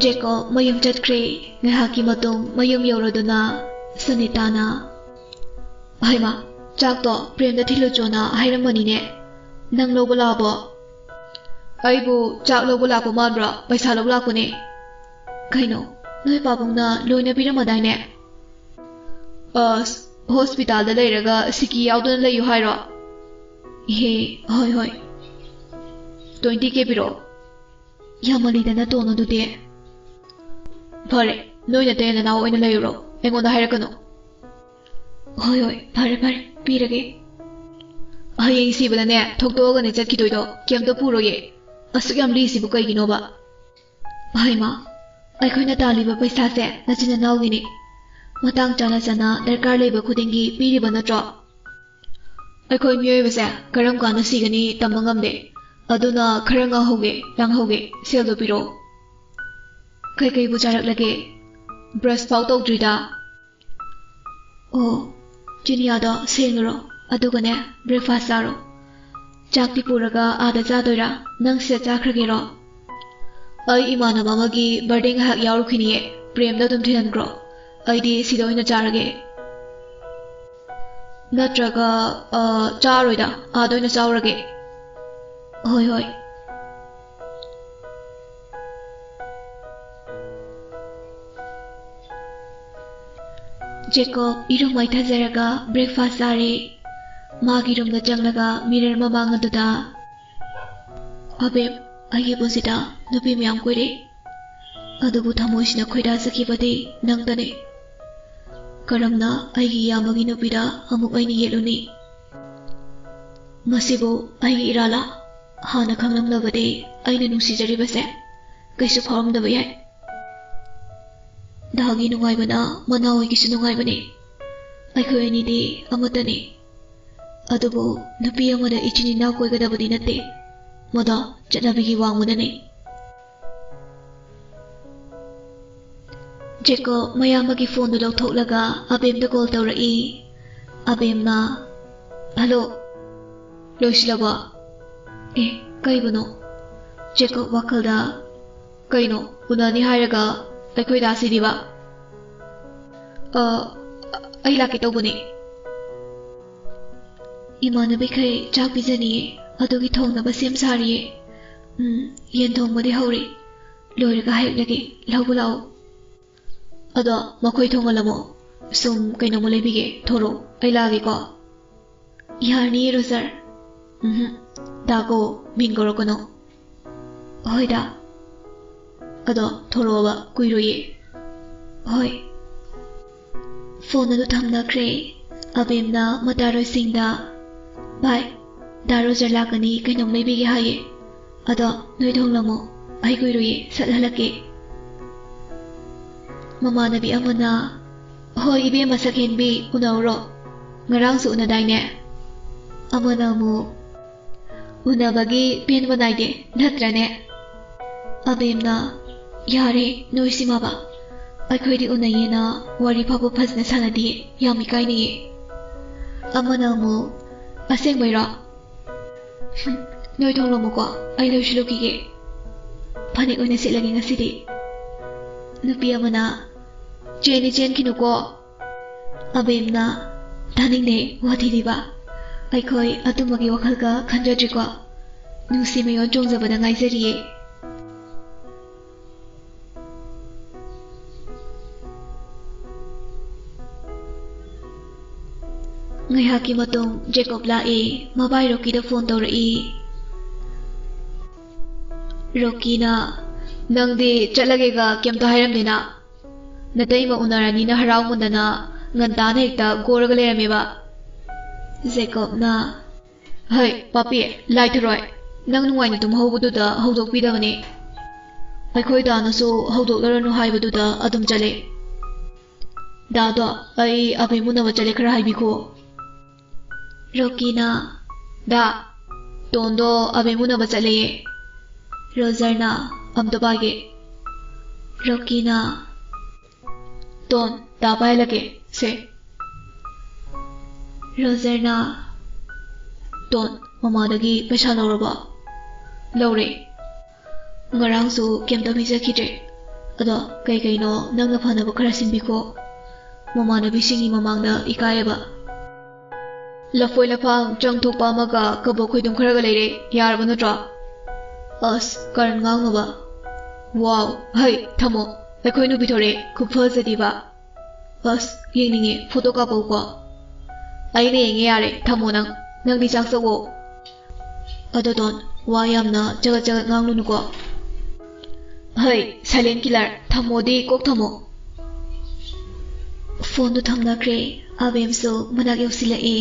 ꯖꯦꯀꯣꯕ ꯃꯌꯨꯝ ꯆꯠꯈ꯭ꯔꯦ꯫ ꯉꯥꯏꯍꯥꯛꯀꯤ ꯃꯇꯨꯡ ꯃꯌꯨꯝ ꯌꯧꯔꯗꯨꯅ ꯁꯨꯅꯤꯇꯥꯅ, "ꯍꯩꯃꯥ, ꯆꯥꯛꯇꯣ ꯄ꯭ꯔꯦꯝꯗ ꯊꯤꯜꯂꯨꯆꯣꯅ ꯍꯥꯏꯔꯝꯕꯅꯤꯅꯦ꯫ ꯅꯪ ꯂꯧꯕ ꯂꯥꯛꯑꯕꯣ?" "ꯑꯩꯕꯨ ꯆꯥꯛ ꯂꯧꯕ ꯂꯥꯛꯄ ꯃꯥꯟꯕ꯭ꯔꯣ? ꯄꯩꯁꯥ ꯂꯧꯕ ꯂꯥꯛꯄꯅꯦ꯫" "ꯀꯩꯅꯣ, ꯅꯣꯏ ꯄꯥꯕꯨꯡꯅ ꯂꯣꯏꯅ ꯄꯤꯔꯝꯃꯗꯥꯏꯅꯦ?" "ꯑꯁ, ꯍꯣꯁꯄꯤꯇꯥꯜꯗ ꯂꯩꯔꯒ ꯁꯤꯀꯤ ꯌꯥꯎꯗꯅ ꯂꯩꯌꯨ ꯍꯥꯏꯔꯣ?" "ꯏꯍꯦ, ꯍꯣꯏ, ꯍꯣꯏ꯫" "Twenty K ꯄꯤꯔꯛꯑꯣ꯫" "ꯌꯥꯝꯃꯜꯂꯤꯗꯅ, ꯇꯣꯟ, ꯑꯗꯨꯗꯤ꯫" "ꯐꯔꯦ, ꯅꯣꯏ ꯅꯇꯩ ꯅꯅꯥꯎ ꯑꯣꯏꯅ ꯂꯩꯔꯨꯔꯣ, ꯑꯩꯉꯣꯟꯗ ꯍꯥꯏꯔꯛꯀꯅꯨ꯫" "ꯍꯣꯏ, ꯍꯣꯏ, ꯐꯔꯦ, ꯐꯔꯦ, ꯄꯤꯔꯒꯦ꯫" "ꯍꯌꯦꯡ ꯁꯤꯕꯗꯅꯦ, ꯊꯣꯛꯇꯣꯛꯑꯒꯅꯦ ꯆꯠꯈꯤꯗꯣꯏꯗꯣ, ꯀꯩꯝꯇ ꯄꯨꯔꯣꯏꯌꯦ꯫ ꯑꯁꯨꯛ ꯌꯥꯝ ꯂꯤꯛꯏꯁꯤꯕꯨ ꯀꯩꯒꯤꯅꯣꯕ?" "ꯍꯩꯃꯥ, ꯑꯩꯈꯣꯏꯅ ꯇꯥꯜꯂꯤꯕ ꯄꯩꯁꯥꯁꯦ ꯅꯆꯤꯟ ꯅꯅꯥꯎꯒꯤꯅꯤ꯫ ꯃꯇꯥꯡ ꯆꯥꯅ ꯆꯥꯅ ꯗꯔꯀꯥꯔ ꯂꯩꯕ ꯈꯨꯗꯤꯡꯒꯤ ꯄꯤꯔꯤꯕ ꯅꯠꯇ꯭ꯔꯣ? ꯑꯩꯈꯣꯏ ꯃꯤꯑꯣꯏꯕꯁꯦ ꯀꯔꯝ ꯀꯥꯟꯗ ꯁꯤꯒꯅꯤ ꯇꯝꯕ ꯉꯝꯗꯦ꯫ ꯑꯗꯨꯅ ꯈꯔ ꯉꯥꯡꯍꯧꯒꯦ, ꯂꯥꯡꯍꯧꯒꯦ, ꯁꯦꯜꯗꯣ ꯄꯤꯔꯛꯑꯣ꯫ ꯀꯩꯀꯩꯕꯨ ꯆꯥꯔꯛꯂꯒꯦ? ꯕ꯭ꯔꯁ ꯐꯥꯎ ꯇꯧꯗ꯭ꯔꯤꯗ꯫ ꯑꯣ, ꯆꯤꯅꯤꯌꯥꯗꯣ ꯁꯦꯡꯉꯨꯔꯣ, ꯑꯗꯨꯒꯅꯦ, ꯕ꯭ꯔꯦꯛꯐꯥꯁ ꯆꯥꯔꯣ꯫ ꯆꯥꯛꯇꯤ ꯄꯨꯔꯒ ꯑꯥꯗ ꯆꯥꯗꯣꯏꯔꯥ? ꯅꯪ ꯁꯤꯗ ꯆꯥꯈ꯭ꯔꯒꯦꯔꯣ? ꯑꯩ ꯏꯃꯥꯟꯅꯕ ꯑꯃꯒꯤ ꯕꯥꯔꯗꯦ ꯉꯥꯏꯍꯥꯛ ꯌꯥꯎꯔꯨꯈꯤꯅꯤꯌꯦ꯫ ꯄ꯭ꯔꯦꯝꯗ ꯑꯗꯨꯝ ꯊꯤꯟꯍꯟꯈ꯭ꯔꯣ꯫ ꯑꯩꯗꯤ ꯁꯤꯗ ꯑꯣꯏꯅ ꯆꯥꯔꯒꯦ꯫ ꯅꯠꯇ꯭ꯔꯒ, ꯑ, ꯆꯥꯔꯣꯏꯗ, ꯑꯥꯗ ꯑꯣꯏꯅ ꯆꯥꯎꯔꯒꯦ꯫ ꯍꯣꯏ, ꯍꯣꯏ꯫ ꯖꯦꯀꯣꯕ ꯏꯔꯨ ꯃꯥꯏꯊꯖꯔꯒ ꯕ꯭ꯔꯦꯛꯐꯥꯁ ꯆꯥꯔꯦ꯫ ꯃꯥꯒꯤ ꯔꯨꯝꯗ ꯆꯪꯂꯒ ꯃꯤꯔꯔ ꯃꯃꯥꯡ ꯑꯗꯨꯗ, "ꯑꯕꯦꯝ, ꯑꯩꯒꯤ ꯄꯨꯟꯁꯤꯗ ꯅꯨꯄꯤ ꯃꯌꯥꯝ ꯀꯣꯏꯔꯦ, ꯑꯗꯨꯕꯨ ꯊꯃꯣꯏꯁꯤꯅ ꯈꯣꯏꯗꯥꯖꯈꯤꯕꯗꯤ ꯅꯪꯗꯅꯤ꯫ ꯀꯔꯝꯅ ꯑꯩꯒꯤ ꯏꯌꯥꯝꯕꯒꯤ ꯅꯨꯄꯤꯗ ꯑꯃꯨꯛ ꯑꯩꯅ ꯌꯦꯠꯂꯨꯅꯤ? ꯃꯁꯤꯕꯨ ꯑꯩꯒꯤ ꯏꯔꯥꯜꯂꯥ? ꯍꯥꯟꯅ ꯈꯪꯂꯝꯂꯕꯗꯤ ꯑꯩꯅ ꯅꯨꯡꯁꯤꯖꯔꯤꯕꯁꯦ ꯀꯩꯁꯨ ꯐꯥꯎꯔꯝꯗꯕ ꯌꯥꯏ꯫ ꯗꯥꯒꯤ ꯅꯨꯡꯉꯥꯏꯕꯅ ꯃꯅꯥꯎ ꯑꯣꯏꯒꯤꯁꯨ ꯅꯨꯡꯉꯥꯏꯕꯅꯤ꯫ ꯑꯩꯈꯣꯏ ꯑꯅꯤꯗꯤ ꯑꯃꯠꯇꯅꯤ꯫ ꯑꯗꯨꯕꯨ ꯅꯨꯄꯤ ꯑꯃꯗ ꯏꯆꯤꯟ ꯏꯅꯥꯎ ꯀꯣꯏꯒꯗꯕꯗꯤ ꯅꯠꯇꯦ꯫ ꯃꯗꯣ ꯆꯠꯅꯕꯤꯒꯤ ꯋꯥꯡꯃꯗꯅꯤ꯫" ꯖꯦꯀꯣꯕ ꯃꯌꯥꯝꯕꯒꯤ ꯐꯣꯟꯗꯨ ꯂꯧꯊꯣꯛꯂꯒ ꯑꯕꯦꯝꯗ ꯀꯣꯜ ꯇꯧꯔꯛꯏ꯫ ꯑꯕꯦꯝꯅ, "ꯍꯜꯂꯣ, ꯂꯣꯏꯁꯤꯜꯂꯕꯣ?" ꯑꯦ, ꯀꯩꯕꯨꯅꯣ? ꯖꯦꯀꯣꯕ ꯋꯥꯈꯜꯗ, "ꯀꯩꯅꯣ, ꯎꯅꯅꯤ ꯍꯥꯏꯔꯒ ꯑꯩꯈꯣꯏ ꯗꯥꯁꯤꯗꯤꯕ?" "ꯑ, ꯑꯩ ꯂꯥꯛꯀꯦ ꯇꯧꯕꯅꯦ꯫" "ꯏꯃꯥꯟꯅꯕꯤꯈꯩ ꯆꯥꯛ ꯄꯤꯖꯅꯤꯌꯦ, ꯑꯗꯨꯒꯤ ꯊꯣꯡꯅꯕ ꯁꯦꯝ ꯁꯥꯔꯤꯌꯦ꯫ ꯎꯝ, ꯌꯦꯟ ꯊꯣꯡꯕꯗꯤ ꯍꯧꯔꯦ꯫ ꯂꯣꯏꯔꯒ ꯍꯥꯏꯔꯛꯂꯒꯦ, ꯂꯧꯕ ꯂꯥꯛꯑꯣ꯫" "ꯑꯗꯣ ꯃꯈꯣꯏ ꯊꯣꯡꯍꯜꯂꯝꯃꯣ꯫ ꯁꯨꯝ ꯀꯩꯅꯣꯝꯃ ꯂꯩꯕꯤꯒꯦ, ꯊꯣꯔꯛꯑꯣ, ꯑꯩ ꯂꯥꯛꯑꯒꯦꯀꯣ꯫" "ꯌꯥꯔꯅꯤꯌꯦ, ꯔꯣꯖꯔ꯫" "ꯎꯝꯍꯨꯝ, ꯗꯥꯒꯣ, ꯃꯤꯡ ꯀꯧꯔꯛꯀꯅꯣ꯫" "ꯍꯣꯏ, ꯗꯥ꯫ ꯑꯗꯣ ꯊꯣꯔꯛꯑꯣꯕ, ꯀꯨꯏꯔꯣꯏꯌꯦ꯫" "ꯍꯣꯏ꯫" ꯐꯣꯟ ꯑꯗꯨ ꯊꯝꯅꯈ꯭ꯔꯦ꯫ ꯑꯕꯦꯝꯅ ꯃꯇꯥꯔꯣꯏꯁꯤꯡꯗ, "ꯚꯥꯏ, ꯗꯥ ꯔꯣꯖꯔ ꯂꯥꯛꯀꯅꯤ, ꯀꯩꯅꯣꯝ ꯂꯩꯕꯤꯒꯦ ꯍꯥꯏꯌꯦ꯫ ꯑꯗꯣ ꯅꯣꯏ ꯊꯣꯡꯂꯝꯃꯣ, ꯑꯩ ꯀꯨꯏꯔꯣꯏꯌꯦ, ꯁꯠ ꯍꯜꯂꯛꯀꯦ꯫" ꯃꯃꯥꯟꯅꯕꯤ ꯑꯃꯅ, "ꯍꯣꯏ ꯏꯕꯦꯝꯃ ꯁꯛꯍꯦꯟꯕꯤ, ꯎꯅꯧꯔꯣ꯫ ꯉꯔꯥꯡꯁꯨ ꯎꯅꯗꯥꯏꯅꯦ?" ꯑꯃꯅ ꯑꯃꯨꯛ, ꯎꯅꯕꯒꯤ ꯄꯦꯟꯕ ꯅꯥꯏꯗꯦ, ꯅꯠꯇ꯭ꯔꯅꯦ? ꯑꯕꯦꯝꯅ, "ꯌꯥꯔꯦ, ꯅꯣꯏ ꯁꯤꯃꯕ꯫ ꯑꯩꯈꯣꯏꯗꯤ ꯎꯅꯩꯌꯦꯅ ꯋꯥꯔꯤ ꯐꯥꯎꯕ ꯐꯖꯅ ꯁꯥꯟꯅꯗꯦ, ꯌꯥꯝ ꯏꯀꯥꯏꯅꯩꯌꯦ"꯫ ꯑꯃꯅ ꯑꯃꯨꯛ, "ꯑꯁꯦꯡꯕꯩꯔꯣ? ꯍꯨꯝ, ꯅꯣꯏ ꯊꯣꯡꯂꯝꯃꯨꯀꯣ, ꯑꯩ ꯂꯣꯏꯁꯤꯜꯂꯨꯈꯤꯒꯦ꯫ ꯐꯅꯦꯛ ꯑꯣꯏꯅ ꯁꯦꯠꯂꯒꯦ ꯉꯁꯤꯗꯤ"꯫ ꯅꯨꯄꯤ ꯑꯃꯅ, "ꯆꯦꯟꯗꯤ ꯆꯦꯟꯈꯤꯅꯨꯀꯣ"꯫ ꯑꯕꯦꯝꯅ, "ꯇꯥꯅꯤꯡꯗꯦ ꯋꯥꯊꯤꯗꯤꯕ꯫ ꯑꯩꯈꯣꯏ ꯑꯗꯨꯝꯕꯒꯤ ꯋꯥꯈꯜꯒ ꯈꯟꯖꯗ꯭ꯔꯤꯀꯣ꯫ ꯅꯨꯡꯁꯤ ꯃꯌꯣꯟ ꯆꯣꯡꯖꯕꯗ ꯉꯥꯏꯖꯔꯤꯌꯦ"꯫ ꯉꯥꯏꯍꯥꯛꯀꯤ ꯃꯇꯨꯡ ꯖꯦꯀꯣꯕ ꯂꯥꯛꯏ꯫ ꯃꯕꯥꯏ ꯔꯣꯀꯤꯗ ꯐꯣꯟ ꯇꯧꯔꯛꯏ꯫ ꯔꯣꯀꯤꯅ, "ꯅꯪꯗꯤ ꯆꯠꯂꯒꯦꯒ ꯀꯩꯝꯇ ꯍꯥꯏꯔꯝꯗꯦꯅ꯫ ꯅꯇꯩꯃ ꯎꯅꯔꯅꯤꯅ ꯍꯔꯥꯎꯃꯟꯗꯅ ꯉꯟꯇꯥꯅ ꯍꯦꯛꯇ ꯒꯣꯔꯒ ꯂꯩꯔꯝꯃꯦꯕ"꯫ ꯖꯦꯀꯣꯕꯅ, "ꯍꯩ, ꯄꯥꯄꯤ, ꯂꯥꯏꯊꯔꯣꯏ, ꯅꯪ ꯅꯨꯡꯉꯥꯏꯅ ꯇꯨꯝꯍꯧꯕꯗꯨꯗ ꯍꯧꯗꯣꯛꯄꯤꯗꯕꯅꯤ꯫ ꯑꯩꯈꯣꯏ ꯗꯥꯅꯁꯨ ꯍꯧꯗꯣꯛꯂꯔꯅꯨ ꯍꯥꯏꯕꯗꯨꯗ ꯑꯗꯨꯝ ꯆꯠꯂꯦ꯫ ꯗꯥꯗꯣ, ꯑꯩ ꯑꯕꯦꯝ ꯎꯅꯕ ꯆꯠꯂꯦ, ꯈꯔ ꯍꯥꯏꯕꯤꯈꯣ"꯫ ꯔꯣꯀꯤꯅ, "ꯗꯥ, ꯇꯣꯟꯗꯣ ꯑꯕꯦꯝ ꯎꯅꯕ ꯆꯠꯂꯦꯌꯦ"꯫ ꯔꯣꯖꯔꯅ, "ꯑꯝꯇ ꯄꯥꯏꯒꯦ"꯫ ꯔꯣꯀꯤꯅ, "ꯇꯣꯟ, ꯗꯥ ꯄꯥꯏꯍꯜꯂꯛꯀꯦ, ꯁꯦ"꯫ ꯔꯣꯖꯔꯅ, "ꯇꯣꯟ, ꯃꯃꯥꯗꯒꯤ ꯄꯩꯁꯥ ꯂꯧꯔꯕꯣ?" "ꯂꯧꯔꯦ꯫ ꯉꯔꯥꯡꯁꯨ ꯀꯩꯝꯇ ꯄꯤꯖꯈꯤꯗ꯭ꯔꯦ꯫ ꯑꯗꯣ ꯀꯩ ꯀꯩꯅꯣ ꯅꯪꯅ ꯐꯅꯕ ꯈꯔ ꯁꯤꯟꯕꯤꯈꯣ꯫ ꯃꯃꯥꯟꯅꯕꯤꯁꯤꯡꯒꯤ ꯃꯃꯥꯡꯗ ꯏꯀꯥꯏꯌꯦꯕ꯫ ꯂꯐꯣꯏ ꯂꯐꯥꯡ ꯆꯪ ꯊꯣꯛꯄ ꯑꯃꯒ ꯀꯕꯣꯛ ꯈꯣꯏꯗꯨꯝ ꯈꯔꯒ ꯂꯩꯔꯦ꯫ ꯌꯥꯔꯕ ꯅꯠꯇ꯭ꯔꯣ?" "ꯑꯁ, ꯀꯔꯟ ꯉꯥꯡꯅꯨꯕ꯫ ꯋꯥꯎ, ꯍꯩ, ꯊꯝꯃꯣ꯫ ꯑꯩꯈꯣꯏ ꯅꯨꯄꯤ ꯊꯣꯔꯛꯑꯦ꯫ ꯈꯨꯐꯖꯗꯤꯕ꯫ ꯑꯁ, ꯌꯦꯡꯅꯤꯡꯉꯦ꯫ ꯐꯣꯇꯣ ꯀꯥꯞꯄꯧꯀꯣ"꯫ "ꯑꯩꯅ ꯌꯦꯡꯉꯦ, ꯌꯥꯔꯦ꯫ ꯊꯝꯃꯣ ꯅꯪ꯫ ꯅꯪꯗꯤ ꯆꯥꯛ ꯆꯧꯋꯣ"꯫ "ꯑꯗꯣ ꯗꯣꯟ, ꯋꯥ ꯌꯥꯝꯅ ꯆꯒꯠ ꯆꯒꯠ ꯉꯥꯡꯂꯨꯅꯨꯀꯣ"꯫ "ꯍꯩ, silent killer, ꯊꯝꯃꯣꯗꯤ ꯀꯣꯛ ꯊꯝꯃꯣ"꯫ ꯐꯣꯟꯗꯨ ꯊꯝꯅꯈ꯭ꯔꯦ꯫ ꯑꯕꯦꯝꯁꯨ ꯃꯅꯥꯛ ꯌꯧꯁꯤꯜꯂꯛꯑꯦ꯫